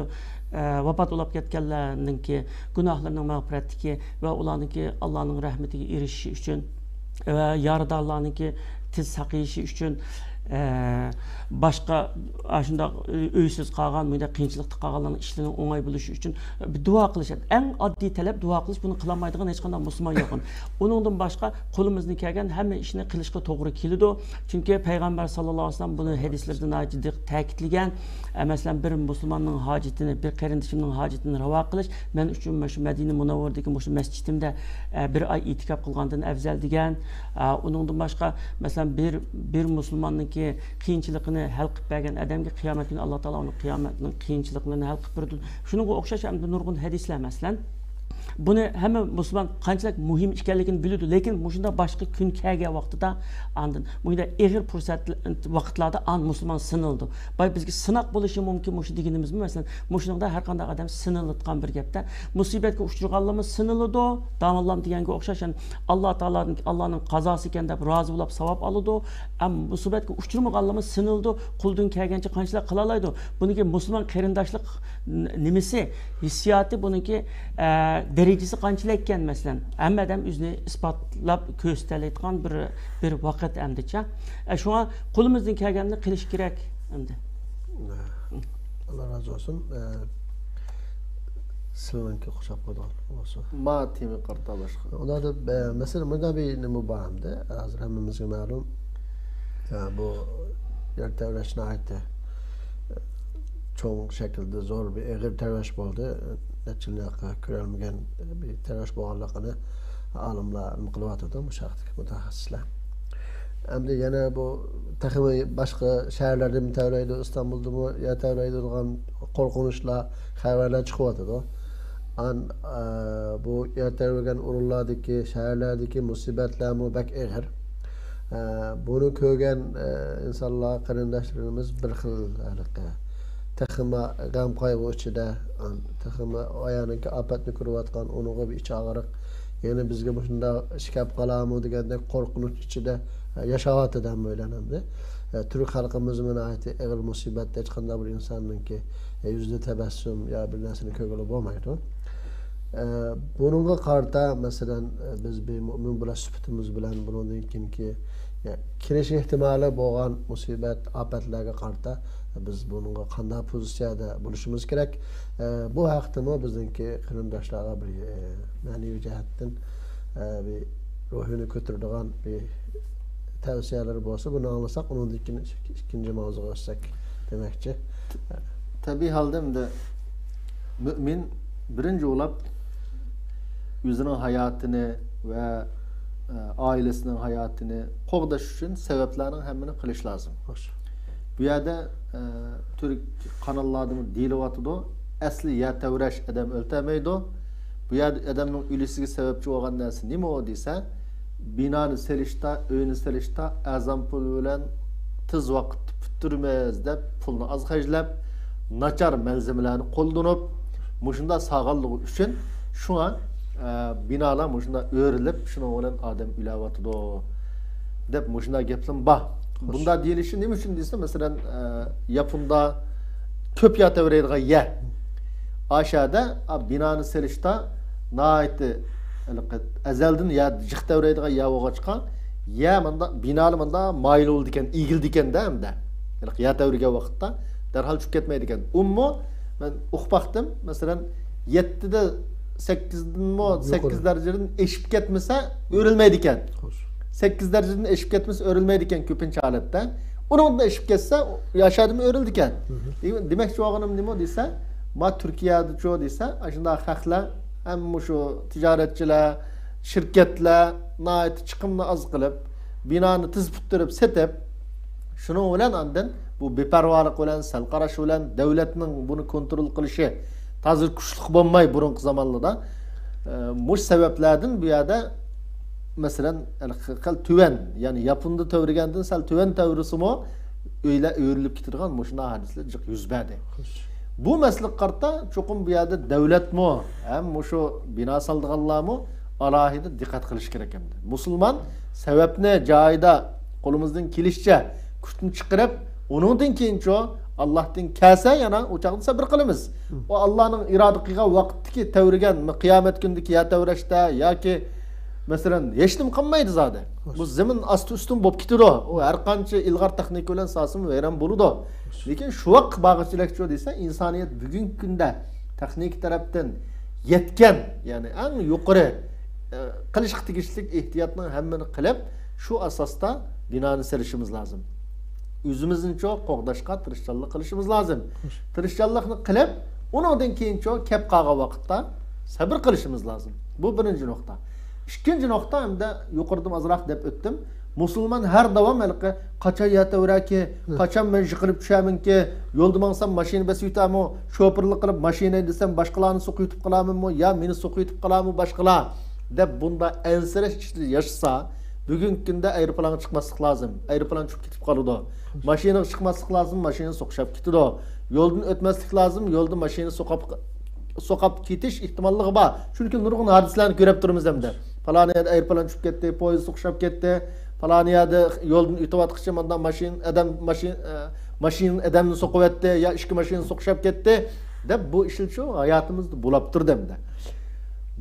ئە، ۋاپات بولاپ كەتكەنلەرنىڭكى گۇناھلىرىنىڭ مەغپىرەتلىكى ۋە ئۇلارنىڭكى ئاللانىڭ رەھمىتىگە ئېرىشىشى ئۈچۈن ۋە يارىدارلارنىڭكى تېز ساقىيىشى ئۈچۈن، ئە، باشقا ئاشۇنداق ئۆيسىز قالغان، مۇنداق قىيىنچىلىقتا قالغانلارنىڭ ئىشلىرىنىڭ ئوڭاي بولۇشى ئۈچۈن بىر دۇئا قىلىش. ئەڭ ئاددىي تەلەپ دۇئا قىلىش، بۇنى قىلالمايدىغان ھېچقانداق مۇسۇلمان يوق. ئۇنىڭدىن باشقا قولىمىزدىن كەلگەن ھەممە ئىشنى قىلىشقا توغرا كېلىدۇ. چۈنكى پەيغەمبەر ساللاللاھۇ ئەلەيھى ۋەسەللەم بۇنى ھەدىسلىرىدە ناھايىتى جىق تەكىتلىگەن. ئە، مەسىلەن، بىر مۇسۇلماننىڭ ھاجىتىنى، بىر قېرىندىشىمنىڭ ھاجىتىنى راۋا قىلىش مەن ئۈچۈن مانا شۇ مەدىنە مۇنەۋۋەردىكى مۇشۇ مەسچىتىمدە، ئە، بىر ئاي ئېتىكاپ قىلغاندىن ئەۋزەل دېگەن. ئە، ئۇنىڭدىن باشقا، مەسىلەن، بىر، بىر مۇسۇلماننىڭ قىيىنچىلىقىنى ھەل قىلىپ بەرگەن ئادەمگە قىيامەت كۈنى ئاللا تائالا ئۇنىڭ قىيامەتنىڭ قىيىنچىلىقلىرىنى ھەل قىلىپ بېرىدۇ. شۇنىڭغا ئوخشاش ئەمدى نۇرغۇن ھەدىسلەر، مەسىلەن، بۇنى ھەممە مۇسۇلمان قانچىلىك مۇھىم ئىكەنلىكىنى بىلىدۇ، لېكىن مۇشۇنداق باشقا كۈن كەلگەن ۋاقتىدا، ئاندىن مۇشۇنداق ئېغىر پۇرسەت ۋاقىتلاردا ئان مۇسۇلمان سىنىلىدۇ. باي بىزگە سىناق بولۇشى مۇمكىن مۇشۇ دېگىنىمىزمۇ، مەسىلەن، مۇشۇنىڭدا ھەر قانداق ئادەم سىنىلىدىغان بىر گەپتە. مۇسىبەتكە ئۇچرىغانلارمۇ سىنىلىدۇ، داۋانلام دېگەنگە ئوخشاش، يەنى ئاللا تائالادىن، ئاللانىڭ قازاسى ئىكەن دەپ رازى بولۇپ ساۋاب ئالىدۇ. ئەمما مۇسىبەتكە ئۇچرىمىغانلىرىمۇ سىنىلىدۇ. قولىدىن كەلگەنچە قانچىلىك قىلالايدۇ. بۇنىڭكى مۇسۇلمان قېرىنداشلىق ن-، نېمىسى، ھېسسىياتى، بۇنىڭكى، ئە، دەرىجىسى قانچىلىك ئىكەن، مەسىلەن، ھەممە ئادەم ئۆزىنى ئىسپاتلاپ كۆرسىتەلەيدىغان بىر، بىر ۋاقىت ئەمدىچە. ئە، شۇڭا قولىمىزدىن كەلگەننى قىلىش كېرەك ئەمدى. ئاللا رازى بولسۇن. ئە، سىلىنىڭكى قۇچاق قويىدىغان بولسۇن. ما تېما قارىتا باشقا. ئۇلاردا، ئە، مەسىلەن، مۇنداق بىر نېمە بار ئەمدى. ھازىر ھەممىمىزگە مەلۇم. ئە، بۇ يەر تەۋرەش ناھايىتى، ئە، چوڭ شەكىلدە زور بىر ئېغىر تەۋرەش بولدى. نەچچە يىلدىن كۆرەلمىگەن بىر تەۋرەش بولغانلىقىنى ئالىملار نېمە قىلىۋاتىدۇ، بۇ ھەقتىكى مۇتەخەسسىسلەر. ئەمدى يەنە بۇ تېخىمۇ باشقا شەھەرلەردىمۇ تەۋرەيدۇ، ئىستانبۇلدىمۇ يەر تەۋرەيدۇ دېگەن قورقۇنچلار، خەۋەرلەر چىقىۋاتىدۇ. ئان-، ئە، بۇ يەر تەۋرىگەن ئورۇنلاردىكى، شەھەرلەردىكى مۇسىبەتلەرمۇ بەك ئېغىر. ئە، بۇنى كۆرگەن، ئە، ئىنسانلار، قېرىنداشلىرىمىز بىر خىل ھېلىقى تېخىمۇ غەم قايغۇ ئىچىدە، ئان-، تېخىمۇ ئايانىڭكى ئاپەتنى كۆرۈۋاتقان، ئۇنىڭغا بىر ئىچ ئاغرىق، يەنە بىزگە مۇشۇنداق ئىش كەپ قالارمۇ دېگەندەك قورقۇنچ ئىچىدە، ئە، ياشاۋاتىدۇ ھەممەيلەن ئەمدى. ئە، تۈرك خەلقىمىزمۇ ناھايىتى ئېغىر مۇسىبەتتە، ھېچقانداق بىر ئىنساننىڭكى، ئە، يۈزىدە تەبەسسۇم يا بىر نەرسىنى كۆرگىلى بولمايدۇ. ئە، بۇنىڭغا قارىتا، مەسىلەن، ئە، بىز بىر مۆمىن بولاش سۈپىتىمىز بىلەن بۇنىڭدىن كېيىنكى، يا، كېلىش ئېھتىمالى بولغان مۇسىبەت، ئاپەتلەرگە قارىتا بىز بۇنىڭغا قانداق پوزىتسىيەدە بولۇشىمىز كېرەك؟ ئە، بۇ ھەقتىمۇ بىزنىڭكى قېرىنداشلارغا بىر، ئە، مەنىۋى جەھەتتىن، ئە، بىر روھىنى كۆتۈرىدىغان بىر تەۋسىيەلىرى بولسا، بۇنى ئاڭلىساق، ئۇنىڭدىن كېيىن ئىككىنچى ماۋزۇغا ئۆتسەك دېمەكچى. تەبىئىي ھالدا ئەمدى مۆمىن بىرىنچى بولاپ ئۆزىنىڭ ھاياتىنى ۋە، ئە، ئائىلىسىنىڭ ھاياتىنى قوغداش ئۈچۈن سەۋەبلەرنىڭ ھەممىنى قىلىش لازىم. خوش. بۇ يەردە، ئە، تۈرك قاناللاردىمۇ دېيىلىۋاتىدۇ، ئەسلى يەر تەۋرەش ئادەم ئۆلتۈرمەيدۇ. بۇ يەردە ئادەمنىڭ ئۆلۈشىگە سەۋەبچى بولغان نەرسە نېمە ئۇ دېسە، بىنانى سېلىشتا، ئۆينى سېلىشتا ئەرزان پۇل بىلەن تېز ۋاقىتتا پۈتتۈرىمىز دەپ پۇلنى ئاز خەجلەپ، ناچار مەلزىمىلەرنى قوللىنىپ، مۇشۇنداق سالغانلىقى ئۈچۈن شۇڭا، ئە، بىنالار مۇشۇنداق ئۆرۈلۈپ، شۇنىڭ بىلەن ئادەم ئۆلۈۋاتىدۇ دەپ مۇشۇنداق گەپلىرىمۇ بار. خوش. بۇنداق دېيىلىشى نېمە ئۈچۈن دېسە، مەسىلەن، ئە، ياپوندا كۆپ يەر تەۋرەيدىغان يەر. ئاشەدە، ئا، بىنانى سېلىشتا ناھايىتى ھېلىقى ئەزەلدىن يەر جىق تەۋرەيدىغان يەر بولغاچقا، يەر مۇنداق، بىنالار مۇنداق مايىل بولىدىكەن، ئېگىلىدىكەندە ئەمدى. ھېلىقى يەر تەۋرىگەن ۋاقىتتا دەرھال چۈشۈپ كەتمەيدىكەن. ئۇمۇ مەن ئۇقۇپ باقتىم. مەسىلەن، يەتتىدە سەككىزدىنمۇ، يۇقىرى. سەككىز دەرىجىدىن ئېشىپ كەتمىسە، ئۆرۈلمەيدىكەن. خوش. سەككىز دەرىجىدىن ئېشىپ كەتمىسە، ئۆرۈلمەيدىكەن كۆپىنچە ھالەتتە. ئۇنىڭدىن ئېشىپ كەتسە، ياشادىمۇ ئۆرۈلىدىكەن. مم. دېمەكچى بولغىنىم نېمە دېسە، ما تۈركىيەدىچۇ دېسە، ئاشۇنداق خەقلەر ھەم مۇشۇ تىجارەتچىلەر، شىركەتلەر ناھايىتى چىقىمنى ئاز قىلىپ، بىنانى تېز پۈتتۈرۈپ سېتىپ، شۇنىڭ بىلەن ئاندىن بۇ بىپەرۋالىق بىلەن، سەل قاراش بىلەن، دۆلەتنىڭ بۇنى كونترول قىلىشى تازا كۈچلۈك بولماي بۇرۇنقى زامانلاردا. ئە، مۇشۇ سەۋەبلەردىن بۇ يەردە، مەسىلەن، خېلى تۆۋەن، يەنى ياپوندا تەۋرىگەندىن سەل تۆۋەن تەۋرىسىمۇ، ئۆيلەر ئۆرۈلۈپ كېتىدىغان مۇشۇنداق ھادىسىلەر جىق يۈز بەردى. خوش. بۇ مەسىلىگە قارىتا چوقۇم بۇ يەردە دۆلەتمۇ، ھەم مۇشۇ بىنا سالىدىغانلارمۇ ئالاھىدە دىققەت قىلىش كېرەك ئەمدى. مۇسۇلمان سەۋەبنى جايىدا قولىمىزدىن كېلىشىچە كۈچنى چىقىرىپ، ئۇنىڭدىن كېيىنچۇ ئاللاھتىن كەلسە يەنە ئۇ چاغدا سەبىر قىلىمىز. مم. ئۇ ئاللانىڭ ئىرادە قىلغان ۋاقىتتىكى تەۋرىگەن، قىيامەت كۈنىدىكى يەر تەۋرەشتە ياكى مەسىلەن، ھېچنېمە قالمايدۇ زادى. خوش. بۇ زېمىن ئاستى ئۈستۈن بولۇپ كېتىدۇ. ئۇ ھەر قانچە ئىلغار تېخنىكا بىلەن سالسىمۇ ۋەيران بولىدۇ. خوش. لېكىن شۇ ۋاقىت بارغۇچىلىكچۇ دېسە، ئىنسانىيەت بۈگۈنكى كۈندە تېخنىكا تەرەپتىن يەتكەن، يەنى ئەڭ يۇقىرى، ئە، قىلىشقا تېگىشلىك ئېھتىياتنىڭ ھەممىنى قىلىپ، شۇ ئاساستا بىنانى سېلىشىمىز لازىم. ئۆزىمىزنىچۇ قوغداشقا تىرىشچانلىق قىلىشىمىز لازىم. خوش. تىرىشچانلىقنى قىلىپ، ئۇنىڭدىن كېيىنچۇ كەپ قالغان ۋاقىتتا سەبىر قىلىشىمىز لازىم. بۇ بىرىنچى نۇقتا. ئىككىنچى نۇقتا، ئەمدى يۇقىرىدىمۇ ئازراق دەپ ئۆتتۈم. مۇسۇلمان ھەر داۋام ھېلىقى، قاچان يا تەۋرەكى، قاچان مەن يىقىلىپ چۈشەمەنكى، يولدا ماڭسام ماشىنا بېسىۋېتەمۇ، شوپۇرلۇق قىلىپ ماشىنا ھەيدىسەم باشقىلارنى سوقۇۋېتىپ قالامەنمۇ يا مېنى سوقۇۋېتىپ قالامۇ باشقىلار، دەپ بۇنداق ئەنسىرەش ئىچىدە ياشىسا، بۈگۈنكى كۈندە ئايروپىلانغا چىقماسلىق لازىم. ئايروپىلان چۈشۈپ كېتىپ قالىدۇ. ماشىنىغا چىقماسلىق لازىم، ماشىنا سوقۇشاپ كېتىدۇ. يولدىن ئۆتمەسلىك لازىم، يولدا ماشىنا سوقاپ، سوقاپ كېتىش ئېھتىماللىقى بار. چۈنكى نۇرغۇن ھادىسىلەرنى كۆرۈپ تۇرىمىز ئەمدى. پالان يەردە ئايروپىلان چۈشۈپ كەتتى، پويىز سوقۇشاپ كەتتى، پالان يەردە يولدىن ئۆتۈۋاتقۇچە مانداق ماشىنا ئادەم، ماشىنا، ئە، ماشىنا ئادەمنى سوقۇۋەتتى يا ئىككى ماشىنا سوقۇشاپ كەتتى، دەپ بۇ ئىشلار شۇ ھاياتىمىزدا بولاپ تۇردى ئەمدى.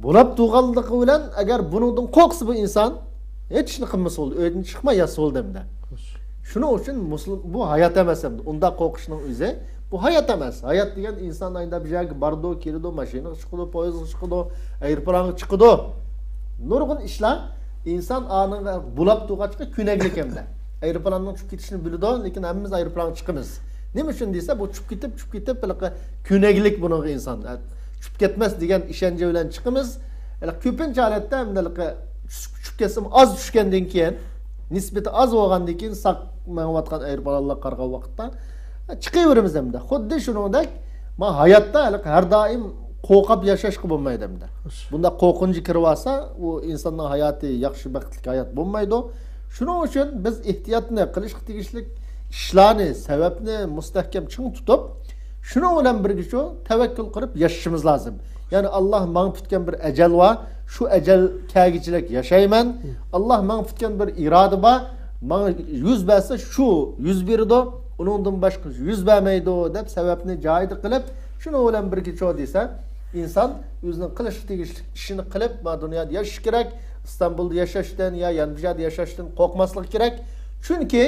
بولاپ تۇرغانلىقى بىلەن، ئەگەر بۇنىڭدىن قورقسا بۇ ئىنسان، ھېچ ئىشنى قىلمىسا بولدى، ئۆيدىن چىقماي ياتسا بولدى ئەمدى. شۇنىڭ ئۈچۈن مۇسۇلمان، بۇ ھايات ئەمەس ئەمدى. ئۇنداق قورقۇشنىڭ ئۆزى، بۇ ھايات ئەمەس. ھايات دېگەن ئىنسان ئايدا بىر يەرگە بارىدۇ، كېلىدۇ، ماشىنىغا چىقىدۇ، پويىزغا چىقىدۇ، ئايروپىلانغا چىقىدۇ. نۇرغۇن ئىشلار ئىنسان ئانىڭغا بولاپ تۇرغاچقا كۆنەكلىك ئەمدى. ئايروپىلاننىڭ چۈشۈپ كېتىشىنى بىلىدۇ، لېكىن ھەممىمىز ئايروپىلانغا چىقىمىز. نېمە ئۈچۈن دېسە، بۇ چۈشۈپ كېتىپ، چۈشۈپ كېتىپ، ھېلىقى كۆنەكلىك بۇنىڭغا ئىنسان. چۈشۈپ كەتمەس دېگەن ئىشەنچە بىلەن چىقىمىز. ھېلىقى كۆپىنچە ھالەتتە ئەمدى ھېلىقى چۈشۈپ، چۈشۈپ كەتسىمۇ ئاز چۈشكەندىن كېيىن، نىسبىتى ئاز بولغاندىن كېيىن ساق مېڭىۋاتقان ئايروپىلانلارغا قارىغان ۋاقىتتا، چىقىۋېرىمىز ئەمدى. خۇددى شۇنىڭدەك، ما ھاياتتا ھېلىقى ھەر دائىم قورقۇپ ياشاشقا بولمايدۇ ئەمدى. بۇنداق قورقۇنچ كىرىۋالسا، ئۇ ئىنساننىڭ ھاياتى ياخشى، بەختلىك ھايات بولمايدۇ. شۇنىڭ ئۈچۈن بىز ئېھتىياتنى، قىلىشقا تېگىشلىك ئىشلارنى، سەۋەبنى مۇستەھكەم چىڭ تۇتۇپ، شۇنىڭ بىلەن بىرگە شۇ تەۋەككۈل قىلىپ ياشىشىمىز لازىم. يەنى ئاللاھ ماڭا پۈتكەن بىر ئەجەل بار، شۇ ئەجەل كەلگۈچىلىك ياشايمەن. ئاللاھ ماڭا پۈتكەن بىر ئىرادە بار، ماڭا يۈز بەرسە شۇ يۈز بېرىدۇ، ئۇنىڭدىن باشقا يۈز بەرمەيدۇ، دەپ سەۋەبنى جايىدا قىلىپ، شۇنىڭ بىلەن بىرگە چۇ دېسە، ئىنسان ئۆزىنىڭ قىلىشقا تېگىشلىك ئىشىنى قىلىپ، ما دۇنيادا ياشاش كېرەك، ئىستانبۇلدا ياشاشتىن يا يەنە بىر يەردە ياشاشتىن قورقماسلىق كېرەك. چۈنكى،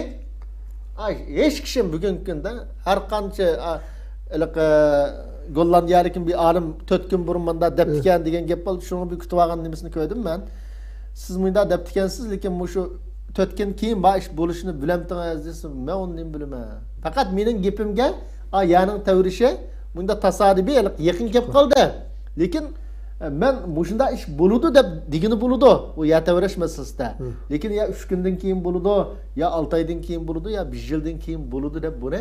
ئاي، ھېچ كىشى بۈگۈنكى كۈندە ھەر قانچە، ئا، ھېلىقى، گوللاندىيەدىكى بىر ئالىم تۆت كۈن بۇرۇن مۇنداق دەپتىكەن دېگەن گەپ بولدى، شۇنىڭ بىر كۈتۈۋالغان نېمىسىنى كۆردۈم مەن. سىز مۇنداق دەپتىكەنسىز، لېكىن مۇشۇ تۆت كۈن كېيىن بار ئىش بولۇشىنى بىلەمتىڭىز دېسە، مەن ئۇنى نېمە بىلىمەن. پەقەت مېنىڭ گېپىمگە، ئا، يەرنىڭ تەۋرىشى مۇنداق تاسادىپىي، ھېلىقى يېقىن كېلىپ قالدى. لېكىن، ئە، مەن مۇشۇنداق ئىش بولىدۇ دەپ دېگىنى بولىدۇ، ئۇ يەر تەۋرەش مەسىلىسىدە. لېكىن يا ئۈچ كۈندىن كېيىن بولىدۇ، يا ئالتە ئايدىن كېيىن بولىدۇ، يا بىر يىلدىن كېيىن بولىدۇ دەپ بۇنى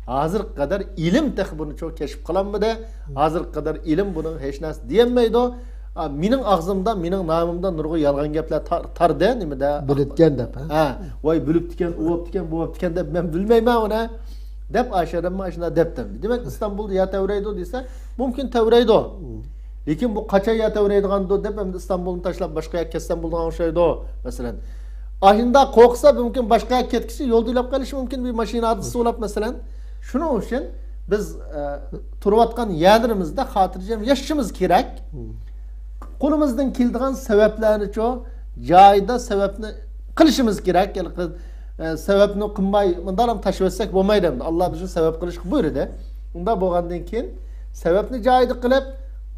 ھازىرغا قەدەر ئىلىم تېخى بۇنى چوڭ كەشىپ قىلالمىدى. ھازىرغا قەدەر ئىلىم بۇنىڭغا ھېچ نەرسە دېيەلمەيدۇ. ئا، مېنىڭ ئاغزىمدا، مېنىڭ نامىمدا نۇرغۇن يالغان گەپلەر تار-، تاردى، نېمىدە؟ بىلىدىكەن دەپ، ھە؟ ھە، ۋاي، بىلىپتىكەن، ئۇ بوپتىكەن، بۇ بوپتىكەن دەپ مەن بىلمەيمەن ئۇنى، دەپ ئاشۇ ئادەم مانا شۇنداق دەپتۇ. دېمەك، ئىستانبۇلدا يەر تەۋرەيدۇ دېسە، مۇمكىن تەۋرەيدۇ. لېكىن بۇ قاچان يەر تەۋرەيدىغاندۇ دەپ، ئەمدى ئىستانبۇلنى تاشلاپ باشقا يەرگە كەتسەم بولىدىغان ئوخشايدۇ، مەسىلەن. ئاشۇنداق قورقسا، مۇمكىن باشقا يەرگە كەتكۈچە يولدا ئۆلۈپ قېلىشى مۇمكىن، بىر ماشىنا ھادىسىسى بولۇپ، مەسىلەن. شۇنىڭ ئۈچۈن بىز، ئە، تۇرۇۋاتقان يەرلىرىمىزدە خاتىرجەم ياشىشىمىز كېرەك. قولىمىزدىن كېلىدىغان سەۋەبلەرنىچۇ جايىدا سەۋەبنى قىلىشىمىز كېرەك. ھېلىقى، ئە، سەۋەبنى قىلماي مۇنداقلا تاشلىۋەتسەك بولمايدۇ ئەمدى. ئاللا بىزنى سەۋەب قىلىشقا بۇيرۇدى. ئۇنداق بولغاندىن كېيىن سەۋەبنى جايىدا قىلىپ،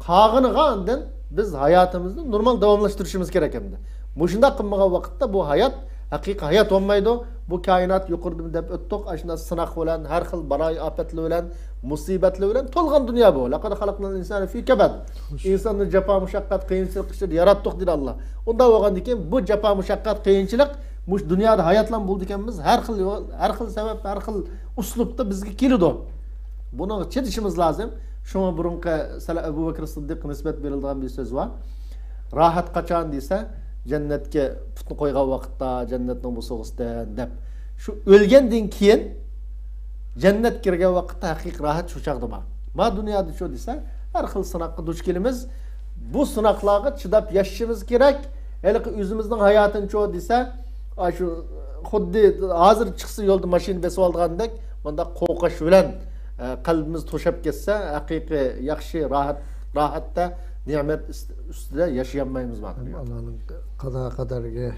قالغىنىغا ئاندىن بىز ھاياتىمىزنى نورمال داۋاملاشتۇرۇشىمىز كېرەك ئەمدى. مۇشۇنداق قىلمىغان ۋاقىتتا بۇ ھايات ھەقىقىي ھايات بولمايدۇ. بۇ كائىنات يۇقىرىدا دەپ ئۆتتۇق، ئاشۇنداق سىناق بىلەن، ھەر خىل بالايىئاپەتلەر بىلەن، مۇسىبەتلەر بىلەن تولغان دۇنيا بۇ. لەقەد خەلەقنەل ئىنسانە فى كەبەد. ئىنساننى جاپا، مۇشەققەت، قىيىنچىلىق ئىچىدە ياراتتۇق دېدى ئاللا. ئۇنداق بولغاندىن كېيىن بۇ جاپا، مۇشەققەت، قىيىنچىلىق مۇشۇ دۇنيادا ھاياتلام بولىدىكەنمىز، ھەر خىل يول، ھەر خىل سەۋەب، ھەر خىل ئۇسلۇبتا بىزگە كېلىدۇ. بۇنىڭغا چىدىشىمىز لازىم. شۇڭا بۇرۇنقى سەلەف ئەبۇ بەكرى سىددىققا نىسبەت بېرىلىدىغان بىر سۆز بار. راھەت قاچان دېسە، جەننەتكە پۇتنى قويغان ۋاقىتتا، جەننەتنىڭ بوسۇغىسىدىن دەپ. شۇ ئۆلگەندىن كېيىن جەننەتكە كىرگەن ۋاقىتتا ھەقىقىي راھەت شۇ چاغدا بار. ما دۇنيادا شۇ دېسە، ھەر خىل سىناققا دۇچ كېلىمىز. بۇ سىناقلارغا چىداپ ياشىشىمىز كېرەك. ھېلىقى ئۆزىمىزنىڭ ھاياتىنىچۇ دېسە، ئاشۇ خۇددى ھازىر چىقسا يولدا ماشىنا بېسىۋالىدىغاندەك، مۇنداق قورقۇش بىلەن، ئە، قەلبىمىز توشاپ كەتسە، ھەقىقىي ياخشى، راھەت، راھەتتە، نېمەت ئۈست-، ئۈستىدە ياشىيالمايمىز، مانا. ئاللانىڭ قازا قەدەرگە،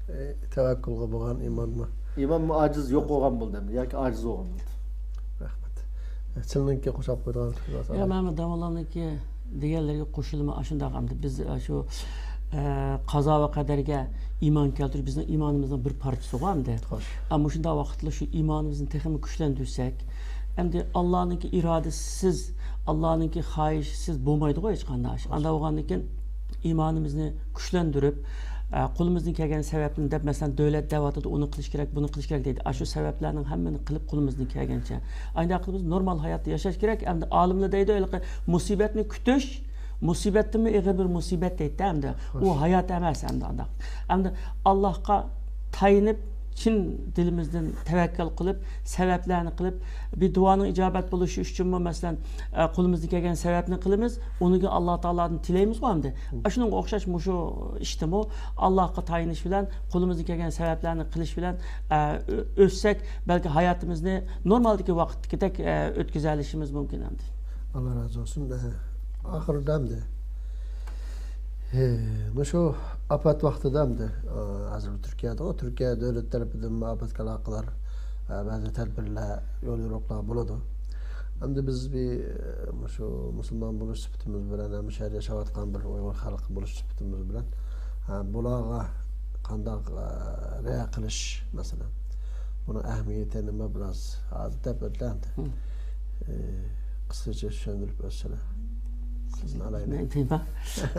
ئە، تەۋەككۈلگە بولغان ئىمانمۇ؟ ئىمانمۇ ئاجىز، يوق بولغان بولدى ياكى ئاجىز بولغان بولدى. رەھمەت. سىلىنىڭكى قوشاپ قويىدىغان سۆز بار؟ يا، مەن داۋانلارنىڭكى دېگەنلىرىگە قوشۇلىمەن. ئاشۇنداق ئەمدى بىز، ئە، شۇ، ئە، قازا ۋە قەدەرگە ئىمان كەلتۈرۈش بىزنىڭ ئىمانىمىزنىڭ بىر پارچىسىغۇ ئەمدى. خوش. ئە، مۇشۇنداق ۋاقىتتا شۇ ئىمانىمىزنى تېخىمۇ كۈچلەندۈرسەك، ئەمدى ئاللانىڭكى ئىرادىسىز، ئاللانىڭكى خاھىشىسىز بولمايدىغۇ ھېچقانداق ئىش. خوش. ئانداق بولغاندىن كېيىن ئىمانىمىزنى كۈچلەندۈرۈپ، ئە، قولىمىزدىن كەلگەن سەۋەبنى دەپ، مەسىلەن، دۆلەت دەۋاتىدۇ، ئۇنى قىلىش كېرەك، بۇنى قىلىش كېرەك دەيدۇ. ئاشۇ سەۋەبلەرنىڭ ھەممىنى قىلىپ، قولىمىزدىن كەلگەنچە. ئانداق قىلىپ بىز نورمال ھاياتتا ياشاش كېرەك. ئەمدى ئالىملار دەيدۇ، ھېلىقى مۇسىبەتنى كۈتۈش، مۇسىبەتتىنمۇ ئېغىر بىر مۇسىبەت دەيدۇ ئەمدى. ئۇ ھايات ئەمەس ئەمدى ئانداق. ئەمدى ئاللاھقا تايىنىپ، چىن دىلىمىزدىن تەۋەككەل قىلىپ، سەۋەبلەرنى قىلىپ، بىر دۇئانىڭ ئىجابەت بولۇشى ئۈچۈنمۇ، مەسىلەن، ئە، قولىمىزدىن كەلگەن سەۋەبنى قىلىمىز، ئۇنىڭ ئاللا تائالادىن تىلەيمىزغۇ ئەمدى. ئە، شۇنىڭغا ئوخشاش مۇشۇ ئىشتىمۇ ئاللاھقا تايىنىش بىلەن، قولىمىزدىن كەلگەن سەۋەبلەرنى قىلىش بىلەن، ئە، ئۆ-، ئۆتسەك، بەلكى ھاياتىمىزنى نورمالدىكى ۋاقىتتىكىدەك، ئە، ئۆتكۈزەلىشىمىز مۇمكىن ئەمدى. ئاللا رازى بولسۇن. ئە، ئاخىرىدا ئەمدى، ئە، مۇشۇ ئاپەت ۋاقتىدا ئەمدى، ئە، ھازىر تۈركىيەدە، تۈركىيە دۆلەت تەرىپىدىن ئاپەتكە ئالاقىدار، ئە، بەزى تەدبىرلەر، يول يورۇقلار بولىدۇ. ئەمدى بىز بىر، ئە، مۇشۇ مۇسۇلمان بولۇش سۈپىتىمىز بىلەن، ھەم شۇ يەردە ياشاۋاتقان بىر ئۇيغۇر خەلقى بولۇش سۈپىتىمىز بىلەن، ئە، بۇلارغا قانداق، ئە، رىئايە قىلىش، مەسىلەن، بۇنىڭ ئەھمىيىتى نېمە، بىراز ھازىر دەپ ئۆتتى ئەمدى. ئە، قىسقىچە چۈشەندۈرۈپ ئۆتسىلە. سىزنى ئالايلى. مەن دەيمەن.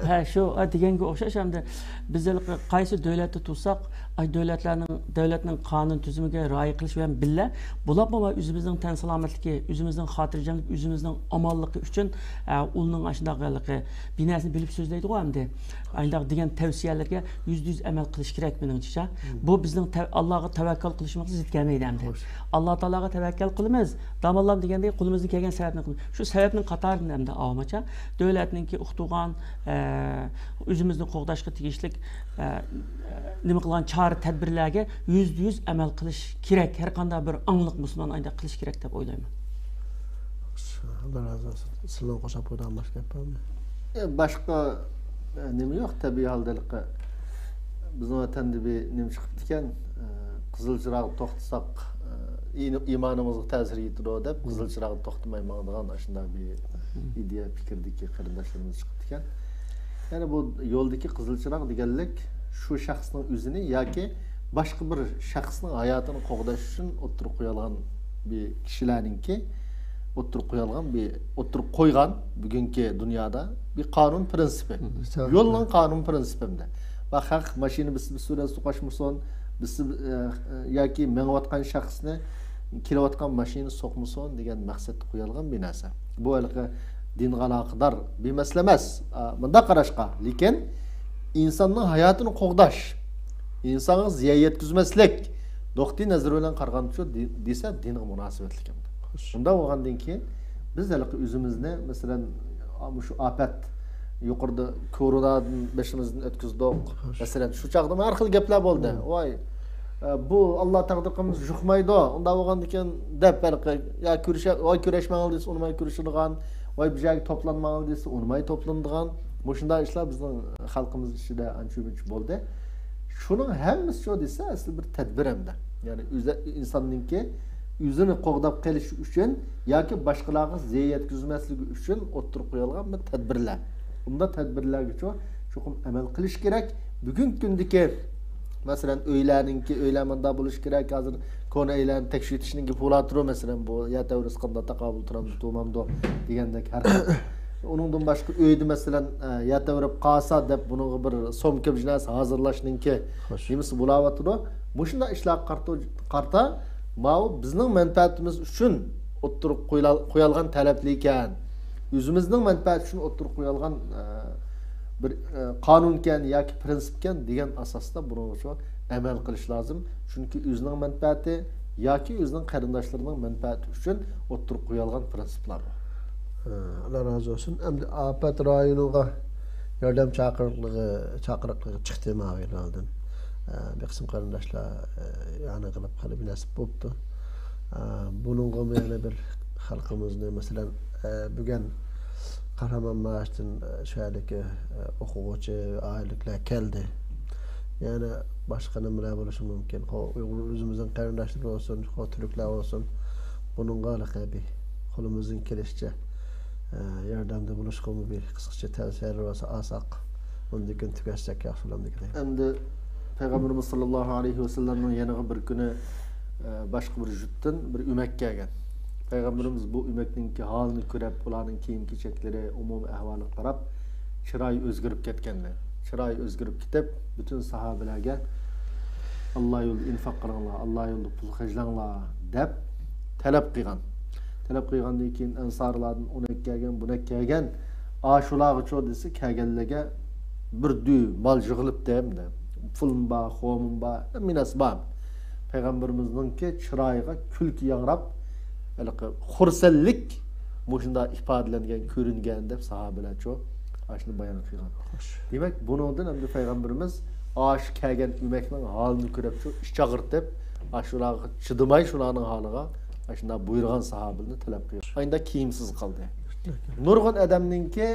ھە، شۇ، ھە، دېگەنگە ئوخشاش ئەمدى بىز ھېلىقى قايسى دۆلەتتە تۇرساق، ئاي، دۆلەتلەرنىڭ، دۆلەتنىڭ قانۇن تۈزۈمىگە رىئايە قىلىش بىلەن بىللە، بولۇپمۇ ئۆزىمىزنىڭ تەن سالامەتلىكى، ئۆزىمىزنىڭ خاتىرجەملىكى، ئۆزىمىزنىڭ ئامانلىقى ئۈچۈن، ئە، ئۇلنىڭ ئاشۇنداق ھېلىقى بىناسىنى بىلىپ سۆزلەيدىغۇ ئەمدى. ئانداق دېگەن تەۋسىيەلەرگە يۈزدە يۈز ئەمەل قىلىش كېرەك مېنىڭچە. بۇ بىزنىڭ تەۋ-، ئاللاغا تەۋەككەل قىلىشىمىزغا زىت كەلمەيدۇ ئەمدى. ئاللا تائالاغا تەۋەككەل قىلىمىز، داموللام دېگەندەك قولىمىزدىن كەلگەن سەۋەبنى قىلىمىز. شۇ سەۋەبنىڭ قاتارىدىن ئەمدى ئاۋامىچە دۆلەتنىڭكى ئۇقتۇرغان، ئە، ئۆزىمىزنى قوغداشقا تېگىشلىك، ئە، نېمە قىلغان چارە تەدبىرلەرگە يۈزدە يۈز ئەمەل قىلىش كېرەك، ھەر قانداق بىر ئاڭلىق مۇسۇلمان ئانداق قىلىش كېرەك دەپ ئويلايمەن. ئاللا رازى بولسۇن. سىلەرنىڭ قوشاپ قويىدىغان باشقا گەپ بارمۇ؟ ئە، باشقا، ئە، نېمە يوق، تەبىئىي ھالدا ھېلىقى بىزنىڭ ۋەتەندە بىر نېمە چىقىپتىكەن، ئە، قىزىل چىراغدا توختىساق، ئە، ئىنى-، ئىمانىمىزغا تەسىر يېتىدۇ دەپ، قىزىل چىراغدا توختىماي ماڭىدىغان ئاشۇنداق بىر ئىدىيە پىكىردىكى قېرىنداشلىرىمىز چىقىپتىكەن. يەنى بۇ يولدىكى قىزىل چىراغ دېگەنلىك شۇ شەخسنىڭ ئۆزىنى ياكى باشقا بىر شەخسنىڭ ھاياتىنى قوغداش ئۈچۈن ئوتتۇرىغا قويۇلغان بىر كىشىلەرنىڭكى ئوتتۇرىغا قويۇلغان بىر، ئوتتۇرىغا قويغان بۈگۈنكى دۇنيادا بىر قانۇن پىرىنسىپى. مم. يولنىڭ قانۇن پىرىنسىپى ئەمدى. ۋە خەق ماشىنا بىسسە بىر سۈرەت سوقۇشمىسۇن، بىسسە، ئە، ئە، ياكى مېڭىۋاتقان شەخسنى كېلىۋاتقان ماشىنا سوقمىسۇن دېگەن مەقسەتتە قويۇلغان بىر نەرسە. بۇ ھېلىقى دىنغا ئالاقىدار بىر مەسىلە ئەمەس. ئا، مۇنداق قاراشقا، لېكىن ئىنساننىڭ ھاياتىنى قوغداش، ئىنسانغا زىيان يەتكۈزمەسلىك نۇقتىئى نەزىرى بىلەن قارىغانچۇ دى-، دېسە دىنغا مۇناسىۋەتلىك ئەمدى. خوش. شۇنداق بولغاندىن كېيىن بىز ھېلىقى ئۆزىمىزنى، مەسىلەن، مۇشۇ ئاپەت، يۇقىرىدا كورونادىن بېشىمىزدىن ئۆتكۈزدۇق. خوش. مەسىلەن، شۇ چاغدا ھەر خىل گەپلەر بولدى. مم. ۋاي، ئە، بۇ ئاللا تەقدىر قىلمىسا يۇقمايدۇ، ئۇنداق بولغاندىكىن دەپ، ھېلىقى، يا كۈرىشە-، ۋاي كۈرەشمەڭلار دېسە ئۇنىماي كۈرىشىدىغان، ۋاي بىر جايغا توپلانماڭلار دېسە ئۇنىماي توپلىنىدىغان، مۇشۇنداق ئىشلار بىزنىڭ خەلقىمىز ئىچىدە ئانچە مۇنچە بولدى. شۇنىڭ ھەممىسى شۇ دېسە، ئەسلى بىر تەدبىر ئەمدى. يەنى ئۆزى، ئىنساننىڭكى ئۆزىنى قوغداپ قېلىشى ئۈچۈن ياكى باشقىلارغا زىيان يەتكۈزمەسلىكى ئۈچۈن ئوتتۇرىغا قويۇلغان بىر تەدبىرلەر. بۇنداق تەدبىرلەرگىچۇ چوقۇم ئەمەل قىلىش كېرەك. بۈگۈنكى كۈندىكى، مەسىلەن، ئۆيلەرنىڭكى، ئۆيلەر مۇنداق بولۇشى كېرەك، ھازىر كونا ئۆيلەرنى تەكشۈرتۈشنىڭ گېپى بولۇۋاتىدۇ، مەسىلەن، بۇ يەر تەۋرىسە قانداق تاقابىل تۇرامدۇ، تۇرمامدۇ دېگەندەك ھەر خىل. ئۇنىڭدىن باشقا ئۆيدە، مەسىلەن، ئە، يەر تەۋرەپ قالسا دەپ بۇنىڭغا بىر سومكا، بىر نەرسە ھازىرلاشنىڭكى خوش. نېمىسى بولۇۋاتىدۇ. مۇشۇنداق ئىشلارغا قارىتا، قارىتا، ماۋۇ بىزنىڭ مەنپەئەتىمىز ئۈچۈن ئوتتۇرىغا قويۇل-، قويۇلغان تەلەپلىكەن، ئۆزىمىزنىڭ مەنپەئەتى ئۈچۈن ئوتتۇرىغا قويۇلغان، ئە، بىر، ئە، قانۇنكەن ياكى پىرىنسىپكەن دېگەن ئاساستا بۇنىڭغا شۇ ئەمەل قىلىش لازىم. چۈنكى ئۆزىنىڭ مەنپەئەتى ياكى ئۆزىنىڭ قېرىنداشلىرىنىڭ مەنپەئەتى ئۈچۈن ئوتتۇرىغا قويۇلغان پىرىنسىپلار بۇ. ئە، ئاللا رازى بولسۇن. ئەمدى ئاپەت رايونىغا ياردەم چاقىرىقلىقى، چاقىرىقلىقى چىقتى ماۋۇ يىلدىن. ئە، بىر قىسىم قېرىنداشلار، ئە، يەنى قىلىپ خېلى بىر نەرسە بوپتۇ. ئە، بۇنىڭغىمۇ يەنە بىر خەلقىمىزنى، مەسىلەن، ئە، بۈگۈن قەھرىمانماراشتىن، ئە، شۇ يەردىكى، ئە، ئوقۇغۇچى ئائىلىلىكلەر كەلدى. يەنە باشقا نېمىلەر بولۇشى مۇمكىن. خو، ئۇيغۇر ئۆزىمىزنىڭ قېرىنداشلىرى بولسۇن، خو، تۈركلەر بولسۇن. بۇنىڭغا ھېلىقى بىر قولىمىزدىن كېلىشىچە، ئە، ياردەمدە بولۇشقىمۇ بىر قىسقىچە تەۋسىيەلەر بولسا ئالساق، ئۇندىن كېيىن تۈگەتسەك ياخشى بولامدىكىن. ئەمدى پەيغەمبىرىمىز ساللاللاھۇ ئەلەيھى ۋەسەللەمنىڭ يېنىغا بىر كۈنى، ئە، باشقا بىر جۈپتىن بىر ئۆمەك كەلگەن. پەيغەمبىرىمىز بۇ ئۆمەكنىڭكى ھالىنى كۆرۈپ، ئۇلارنىڭ كىيىم-كېچەكلىرى، ئومۇمىي ئەھۋالىغا قاراپ، چىرايى ئۆزگىرىپ كەتكەنلەر. چىرايى ئۆزگىرىپ كېتىپ، پۈتۈن ساھابىلەرگە، «ئاللا يولىدا ئىنفاق قىلىڭلار، ئاللا يولىدا پۇل خەجلەڭلار» دەپ تەلەپ قىلغان. تەلەپ قىلغاندىن كېيىن ئەنسارلاردىن ئۇنەك كەلگەن، بۇنەك كەلگەن، «ئاشۇلارغىچۇ» دېسە، كەلگەنلەرگە بىر دۈي مال يىغىلىپتۇ ئەمدى. پۇلمۇ بار، خورمۇ بار، ھەممە نەرسە بار. پەيغەمبىرىمىزنىڭكى چىرايىغا كۈلكە ياڭراپ، ھېلىقى خۇرسەنلىك مۇشۇنداق ئىپادىلەنگەن، كۆرۈنگەن دەپ ساھابىلەرچۇ ئاشۇنى بايان قىلغان. خوش. دېمەك، بۇنىڭدىن ئەمدى پەيغەمبىرىمىز ئاشۇ كەلگەن ئۆمەكنىڭ ھالىنى كۆرۈپ، شۇ ئىچ ئاغرىتىپ، ئاشۇلارغا چىدىماي، شۇلارنىڭ ھالىغا ئاشۇنداق بۇيرۇغان ساھابىلەرنى تەلەپ قىلغان. ئاينىدا كىيىمسىز قالدى. نۇرغۇن ئادەمنىڭكى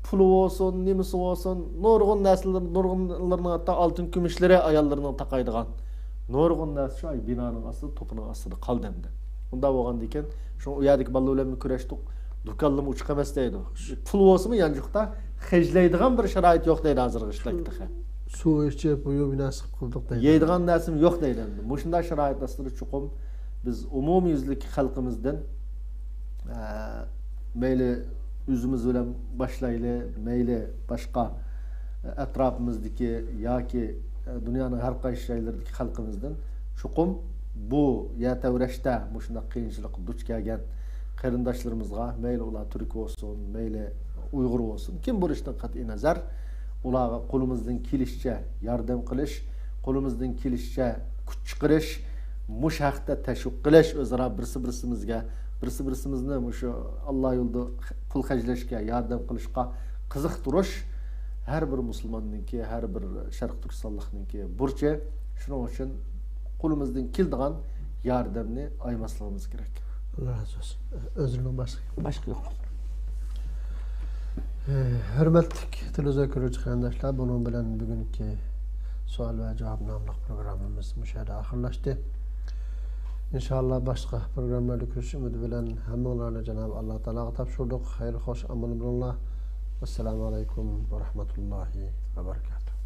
پۇلى بولسۇن، نېمىسى بولسۇن، نۇرغۇن نەرسىلىرى، نۇرغۇنلىرىنىڭ ھەتتا ئالتۇن كۈمۈشلىرى ئاياللىرىنىڭ تاقايدىغان. نۇرغۇن نەرسە شۇ بىنانىڭ ئاستىدا، توپىنىڭ ئاستىدا قالدى ئەمدى. ئۇنداق بولغاندىكىن، شۇ ئۇ يەردىكى بالىلار بىلەن كۆرۈشتۇق. دۇكانلىرىمۇ ئوچۇق ئەمەس دەيدۇ. پۇل بولسىمۇ يانچۇقتا خەجلەيدىغان بىر شارائىت يوق دەيدۇ ھازىرغىچە تېخى. سۇ ئىچىپ، يۇيۇپ، نەرسە قىلىپ قىلدۇق دەيدۇ. يەيدىغان نەرسىمۇ يوق دەيدۇ ئەمدى. مۇشۇنداق شارائىت ئاستىدا چوقۇم بىز ئومۇميۈزلۈك خەلقىمىزدىن، ئە، مەيلى ئۆزىمىز بىلەن باشلايلى، مەيلى باشقا، ئە، ئەتراپىمىزدىكى ياكى، ئە، دۇنيانىڭ ھەر قايسى جايلىرىدىكى خەلقىمىزدىن چوقۇم بۇ يەر تەۋرەشتە مۇشۇنداق قىيىنچىلىققا دۇچ كەلگەن قېرىنداشلىرىمىزغا، مەيلى ئۇلار تۈرك بولسۇن، مەيلى ئۇيغۇر بولسۇن، كىم بولۇشىدىن قەتئىي نەزەر، ئۇلارغا قولىمىزدىن كېلىشىچە ياردەم قىلىش، قولىمىزدىن كېلىشىچە كۈچ چىقىرىش، مۇشۇ ھەقتە تەشۋىق قىلىش، ئۆزئارا بىرسى بىرسىمىزگە، بىرسى بىرسىمىزنى مۇشۇ ئاللا يولىدا پۇل خەجلەشكە ياردەم قىلىشقا قىزىقتۇرۇش ھەر بىر مۇسۇلماننىڭكى، ھەر بىر شەرقىي تۈركىستانلىقنىڭكى بۇرچى. شۇنىڭ ئۈچۈن قولىمىزدىن كېلىدىغان ياردەمنى ئايىماسلىقىمىز كېرەك. ئاللا رازى بولسۇن. ئۆزلىرىنىڭ باشقا؟ باشقا يوق. ھۆرمەتلىك تېلېۋىزور كۆرگۈچى قېرىنداشلار، بۇنىڭ بىلەن بۈگۈنكى سوئال ۋە جاۋاب ناملىق پروگراممىمىز مۇشۇ يەردە ئاخىرلاشتى. ئىنشائاللا، باشقا پروگراممىلاردا كۆرۈشۈش ئۈمىدى بىلەن ھەممىڭلارنى جانابى ئاللا تائالاغا تاپشۇردۇق. خەير، خوش، ئامان بولۇڭلار. ۋەسسالامۇ ئەلەيكۇم ۋە رەھمەتۇللاھى ۋە بەرىكاتۇھ.